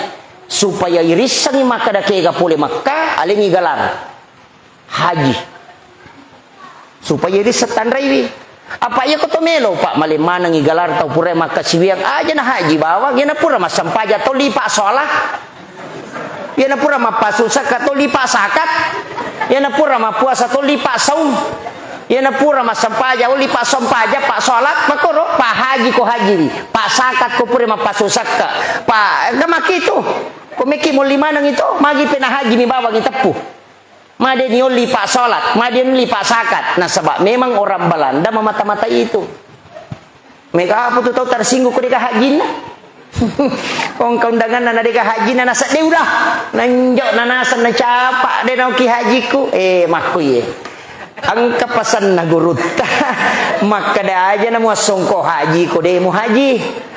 Supaya irissengi makkeda kega pole Makka, alengi galar. Haji. Supaya risseng tanraiwi. Apa iya ko to melo, Pak, male manengi galar tau pura makkasiwiang aja na haji bawang, iya na pura massempaja to lipa sholat. Iya na pura mappasusakka to lipa sakat. Iya na pura mappuasa to lipa saum. Iya na pura massempaja lipa sempaja, Pak, sholat, makoro, Pak, haji ko haji, Pak, sakat ko pura mappasusakka. Pak, ga makitu. Ko meki molli maneng itu, magi pena haji mi bawang iteppu. Made niolli pa salat, made niolli pa zakat. Nasaba memang orang Belanda memata-matai itu. Mega apa tu tau tersinggung ko deka hajinna? Ongka undanganna na dega hajjina nasedde udah. Nanjo na naseng nacapa de naoki hajiku. Eh, makkuye. Engka pasenna gurutta. Makkeda aja na muassongko haji ko de muhaji.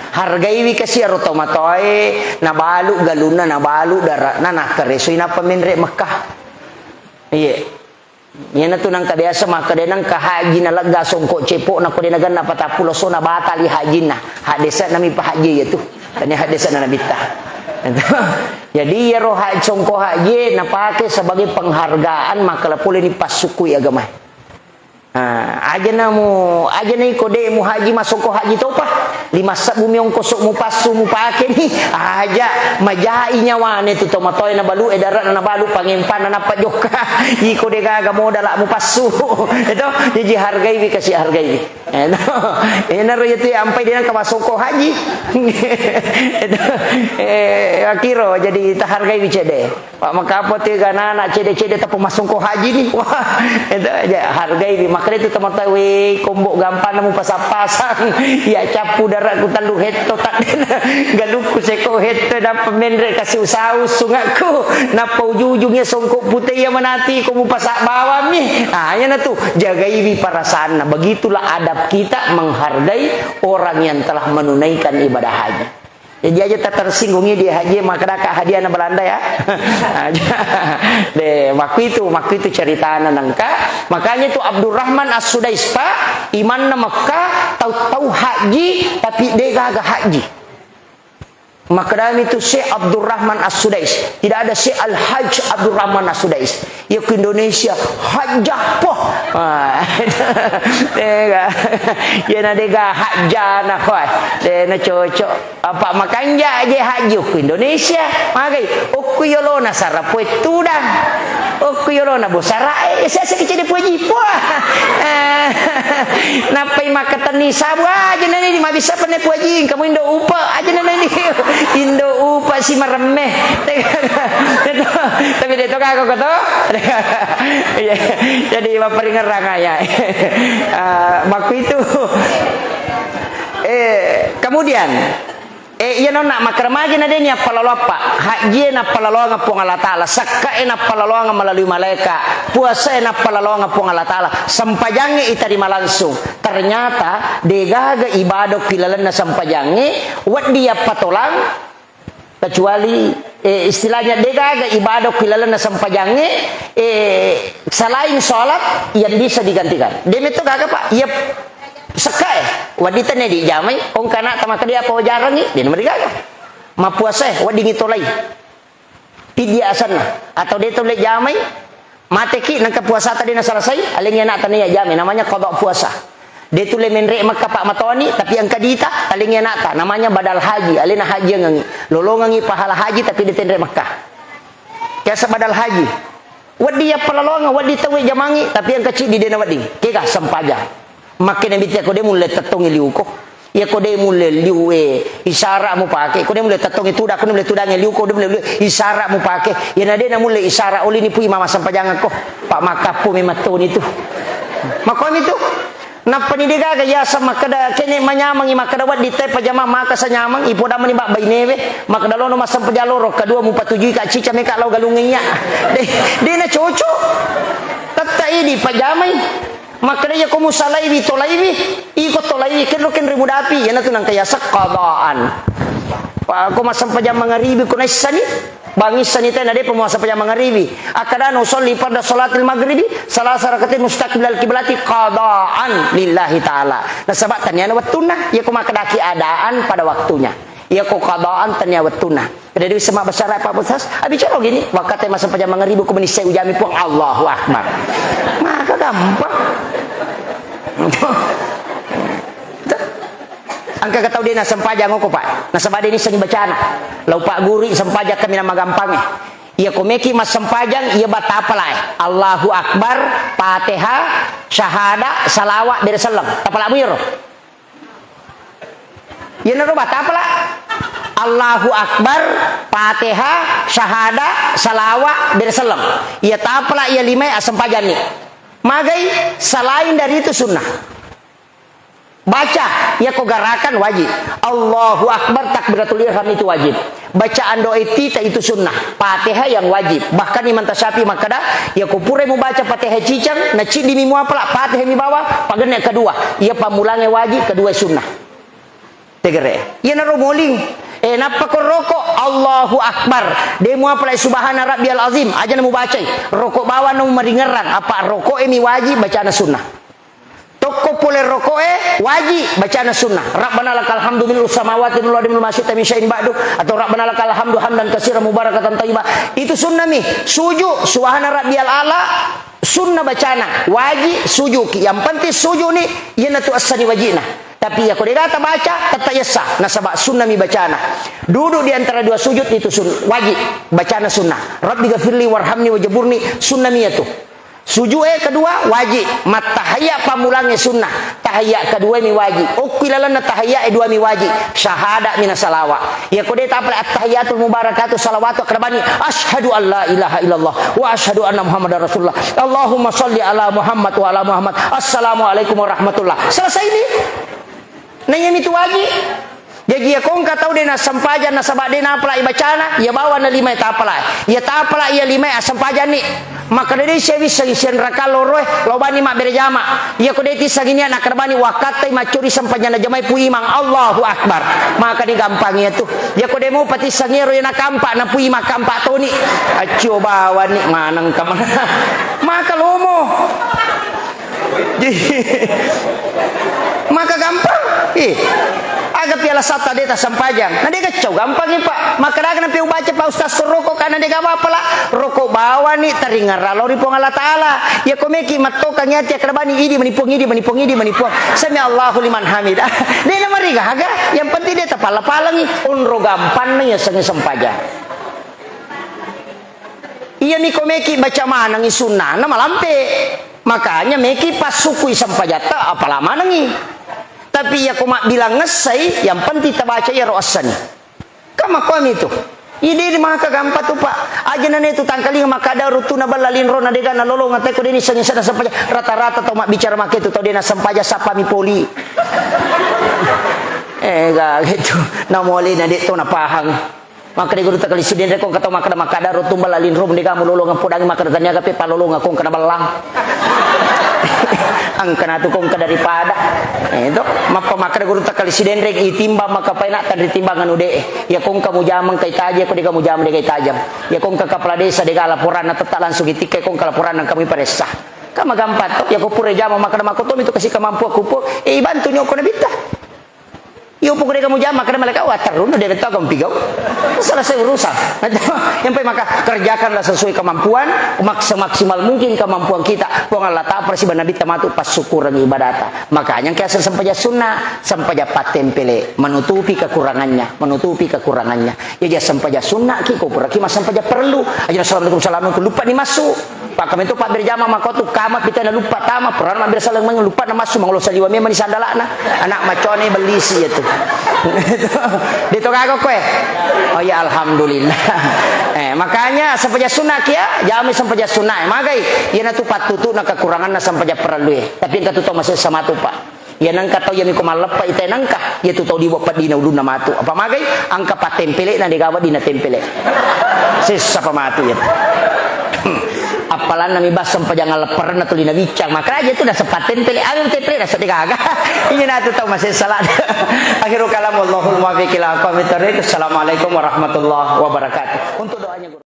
Hargaiwi kasi aro tomatoae, nabalu galunna, nabalu darana, nakkaresoi nappa menre Mekkah. Iye. Iyanatu nangka biasa makkeda nangka haji nalegga songko cepo'na ko de nagenna patappulo so nabatali hajinna. Haddese'na mi pahajji iyatu. Tania haddese'na nabitta. Jadi iyaro ha-, songko haji napake sebagai penghargaan makkala pole ni passukkui agamae. Ah, aja namu, aja na iko de muhaji masongko haji topa. Lima sebbu mi ongkoso mupassu mupake ni. Aja majai nyawane tu tomatoe nabalu e darana nabalu pangempana nappa jokka. Iko de gaga modala mupassu. Eto, jaji hargaiwi kasi hargaiwi. Eto. Enaro yatu ampai de nangka masongko haji. Eto. Eh, akiro jadi tahargaiwi cede. Pak, makapo te ganana cede-cede tappa masongko haji ni. Wah, itu aja hargai ni. Makanya itu teman-teman, weh, kombo gampang namu pasang-pasang. Ya capu daratku tellu hetto tak galukku seko hetto dapat menre kasih usau sungakku. Napa ujung-ujungnya songko pute ya manati ko mu pasak bawang mi. Ah, ya na tu, jagaiwi perasaanna. Begitulah adab kita menghargai orang yang telah menunaikan ibadah haji. Jadi aja tak tersinggungi dia haji, makadaka hadiah na Belanda ya. Aja. De, waktu itu, waktu itu ceritana nangka. Makanya itu Abdurrahman As-Sudais, Pak, imanna Mekah, tau-tau haji, tapi de gaga haji. Makadami itu Syekh Abdurrahman As-Sudais. Tidak ada Syekh Al-Hajj Abdurrahman As-Sudais. Ya ke Indonesia, hajjah poh. Ah, de ga. Ya na de ga hajjana, wah. De na cocok. Apa makanja aja haji okku Indonesia, magai okku yolona sarapoe tudang, okku yolona bosara e sese kecil puji puah. Eh, nappai makkatenni sabu aja nani di mabisa penne puji kamu indo upa aja nani indo upa si maremme. Tapi dia to kagok to. Iya, jadi mapparingerrang ya. Ah, makku itu. Eh, kemudian, eh, iya nonna, makkaramaji na deni appalaloappa. Hajjie nappalaloanga Puang Allah Ta'ala, sakkae nappalaloanga melalui malaika, puasae nappalaloanga Puang Allah Ta'ala, sempajangnge itarima langsung. Ternyata degaga ibadah ki lalenna sempajangnge, wedding yappatolang, kecuali, eh, istilahnya degaga ibadah ki lalenna sempajangnge, eh, selain sholat yang bisa digantikan. Demetto gaga, Pak. Iya, sekkae, wedding tenne dijamai, ongka ana'ta makkeda apa wajarangngi, de namarigaga. Mappuasae, weddingngi tolai. Piddia asenna, atau de tole jamai, mateki nengka puasata de naselesai, alengngi ana'ta naiya jamai, namanya qada puasa. De tule menre Mekka, Pak, matoni, tapi engka dita, alengngi ana'ta, namanya badal haji, alena hajiangengngi. Lolongengngi pahala haji, tapi de tenre Mekka. Biasa badal haji. Wedding yappalaloangeng, wedding tauwe jamangngi, tapi engka ciddi de nawedding. Kega sempajang. Makkeda mitia ko de mulle tettongngi liuko. Iya ko de mulle liu e, isara mupake. Ko de mulle tettongngi tudang, ko de mulle tudangngi liuko, de mulle liu, isara mupake. Iya na de namulle isara olini pui mama sempajangekko. Pak makkappu memang toni tu. Makkomi tu. Nappani degaga yaseng makkeda, kene manyamangi makkeda wedding te pajama maka sanyamang, ipodamani bak bainewe, makkeda lono massempajang loro, kedua mupatujui ka cica meka lao galung iya. De, de na cocok. Tetta idi pajamai. Makkeda iya ko musalaiwi, tolaiwi, iko tolaiwi, kenro kenri mudapi, iyanatu nangka yaseng qadaan. Pa, ko massempajang mangaribi ko naissani, Bangissani tena depa muassempajang mangaribi. Akkadana usolli farda salatil maghribi, salasa rakatin mustaqbilal kiblati qadaan lillahi ta'ala. Nasaba taniana wettunna, iya ko makkedaki adaan pada waktunya. Iya ko qadaan tania wettunna. Jadi bisa mabbasara Pak Ustaz, abicara gini, wakate massempajang mangaribi ko menissai ujami Puang Allahu Akbar. Maka gampang. Engka ga tau de nassempajang oko, Pak? Nasaba de nissengi bacana. Lau Pak Guru sempajang kaminang magampangnge. Iya ko meki massempajang, iya batapalae. Allahu Akbar, Fatihah, syahada, salawat, bere selleng. Tapalamu iyaro. Iyanaro batapala. Allahu Akbar, Fatihah, syahada, salawat, bere selleng. Iya tapala iya limae assempajanni. Magai selain dari itu sunnah. Baca, yako garakan wajib. Allahu Akbar, takbiratul ihram itu wajib. Bacaan doa iftitah itu sunnah. Fatihah yang wajib. Bahkan Imam Tasyafi'i makkeda, yako purai mubaca Fatihah ciceng, na ciddi mi muapala, Fatihah mi bawa, pagenna kedua. Iya pammulangnge wajib, kedua sunnah. Tegere. Iyanaro moling. Eh, nappa ko roko, Allahu Akbar. De muapala subhana rabbiyal azim, aja na mubacai. Roko bawang na maringerrang, apa roko e mi wajib, bacana sunnah. Tokko pole roko'e waji bacana sunnah. Rabbana lakal hamdu mil'us samawati mil'u ardi mil'u ma syi'ta min syai'in ba'du, atau Rabbana lakal hamdu hamdan katsiran mubarakatan thayyiba. Itu sunnah mi. Suju, subhana rabbiyal a'la, sunnah bacana. Waji sujuki. Yang penting suju ni, iyanatu essani wajina. Tapi yako dega tabaca, tetta yessa. Nasaba sunnah mi bacana. Duduk di antara dua sujud itu sun-, wajib. Bacana sunnah. Rabbi ghafirli warhamni wajaburni, sunnah mi yatu. Suju'e kedua wajib, mattahiyya pammulangnge sunnah, tahiyya kedua mi wajib, okki lalenna tahiyya e dua mi wajib, syahada mina salawa. Yako de tapale attahiyatul mubarakatu salawatu akrabani, asyhadu an la ilaha illallah wa asyhadu anna muhammadar rasulullah. Allahumma salli ala Muhammad wa ala Muhammad. Assalamualaikum warahmatullah. Selesai ni. Naiya mitu waji. Jaji, iya kongka tau de nassempajang nasaba de napalai bacana, iya bawa na limae tapalai. Iya tapalai iya limae assempajanni. Makkeda de sia wissengi sianraka loroe, lao bani mabbere jama. Iya ko de tissengi nia nakkeda bani wakkattai maccuri sempajanna jamae Pu Imang. Allahu Akbar. Maka digampangi iya tu. Iya ko de mupa tissengi ero iya nakampa na Pu Imang kampa toni. Accio bawani maneng kamana. Maka lomo. Maka gampang. Ih. Aga piala satta de tassempajang. Na de gaccau gampangi, Pak. Maka daga na pe ubaca, Pak Ustaz, roko kana de gawa pala. Roko bawani taringerra lao ri Puang Allah Taala. Iya ko meki mattokangi ati akkeda bani idi mani Puang, idi mani Puang, idi mani Puang. Sami Allahu liman hamidah. De na marigaga. Yang penting de tapala-palangi. Onro gampanna iya sengi sempajang. Iya ni ko meki baca manengi sunnana malampe. Makanya meki passukui sempajatta apala manengi. Tapi iya ko mabbilang essai, yang penting tabaca iyaro essani. Kan makkuami tu. Ide maka gampang tu, Pak. Aja nane tu tangkalinga makkada rutuna balla linrona dega nalolonga teko deni sengi sada sempaja. Rata-rata tau mabbicara make tu tau dena sempaja sappa mi poli. Eh, ga gitu. Namole na de to napahang. Makkeda guru takali sidenre ko engka tau makkeda, makkeda ro tumbal alinro mendega mulolongang podangi makkeda taniaga pe palolongang ko engka na ballang. Engka natu ko engka daripada. Eh, to, mappa makkeda guru takali sidenre itimbang maka paina tanri timbang anu de. Ya ko engka mujama engka itaje, ko dega mujama dega itajang. Ya ko engka kepala desa dega laporanna tetta langsung itikka ko engka laporanna engka muiparessa. Kan magampang to, ya ko pura jama makkeda makko to mitu kasi kemampuan kupo, eh, ibantu nyoko nabitta. Iyo, pokoknya kamu jama, karena mereka, wah, terus dia betul kamu pigau. Selesai urusan. Yang penting maka kerjakanlah sesuai kemampuan, maks-, semaksimal mungkin kemampuan kita. Puang Allah Ta'ala pasti nabi tamatu pas syukuran ibadata. Makanya yang kiasa sempaja sunnah, sempaja patempele, menutupi kekurangannya, menutupi kekurangannya. Ya, dia sempaja sunnah, ki, ko pura ki, mas sempaja perlu. Aja assalamualaikum, assalamualaikum, lupa ni masuk. Pakkamintu pabbere jama makkotu, kama pitana luppa tama, purana mabbere saleng mangeng luppa na massu, mangolo saliwa memang ni sandalana. Anak macone bellisi ya tu. Dito gaga koe. Oh ya, alhamdulillah. Eh, makanya sempaja sunnah kia, jami sempaja sunnah. Eh, magai, iya natu pattutu na kekurangan na sempaja perlu eh. Tapi engka tu tau masih sama tu, Pak. Iya nengka tau iya miko malleppa ita nengka, iya tu tau dibuat pedina ulunna matu. Apa magai? Angka patempele na degawa dina tempele. Sessa pa matu iya. Appalanna mi basseng pajang lepperenna tuli na biccang. Makaraja tu nasa patempele, anu tempele nasa degaga. Iya natu tau masessa la. Akhirul kalam, wallahul muwaffiq ila aqwamit thariq. Assalamualaikum warahmatullahi wabarakatuh. Untuk doanya, Guru.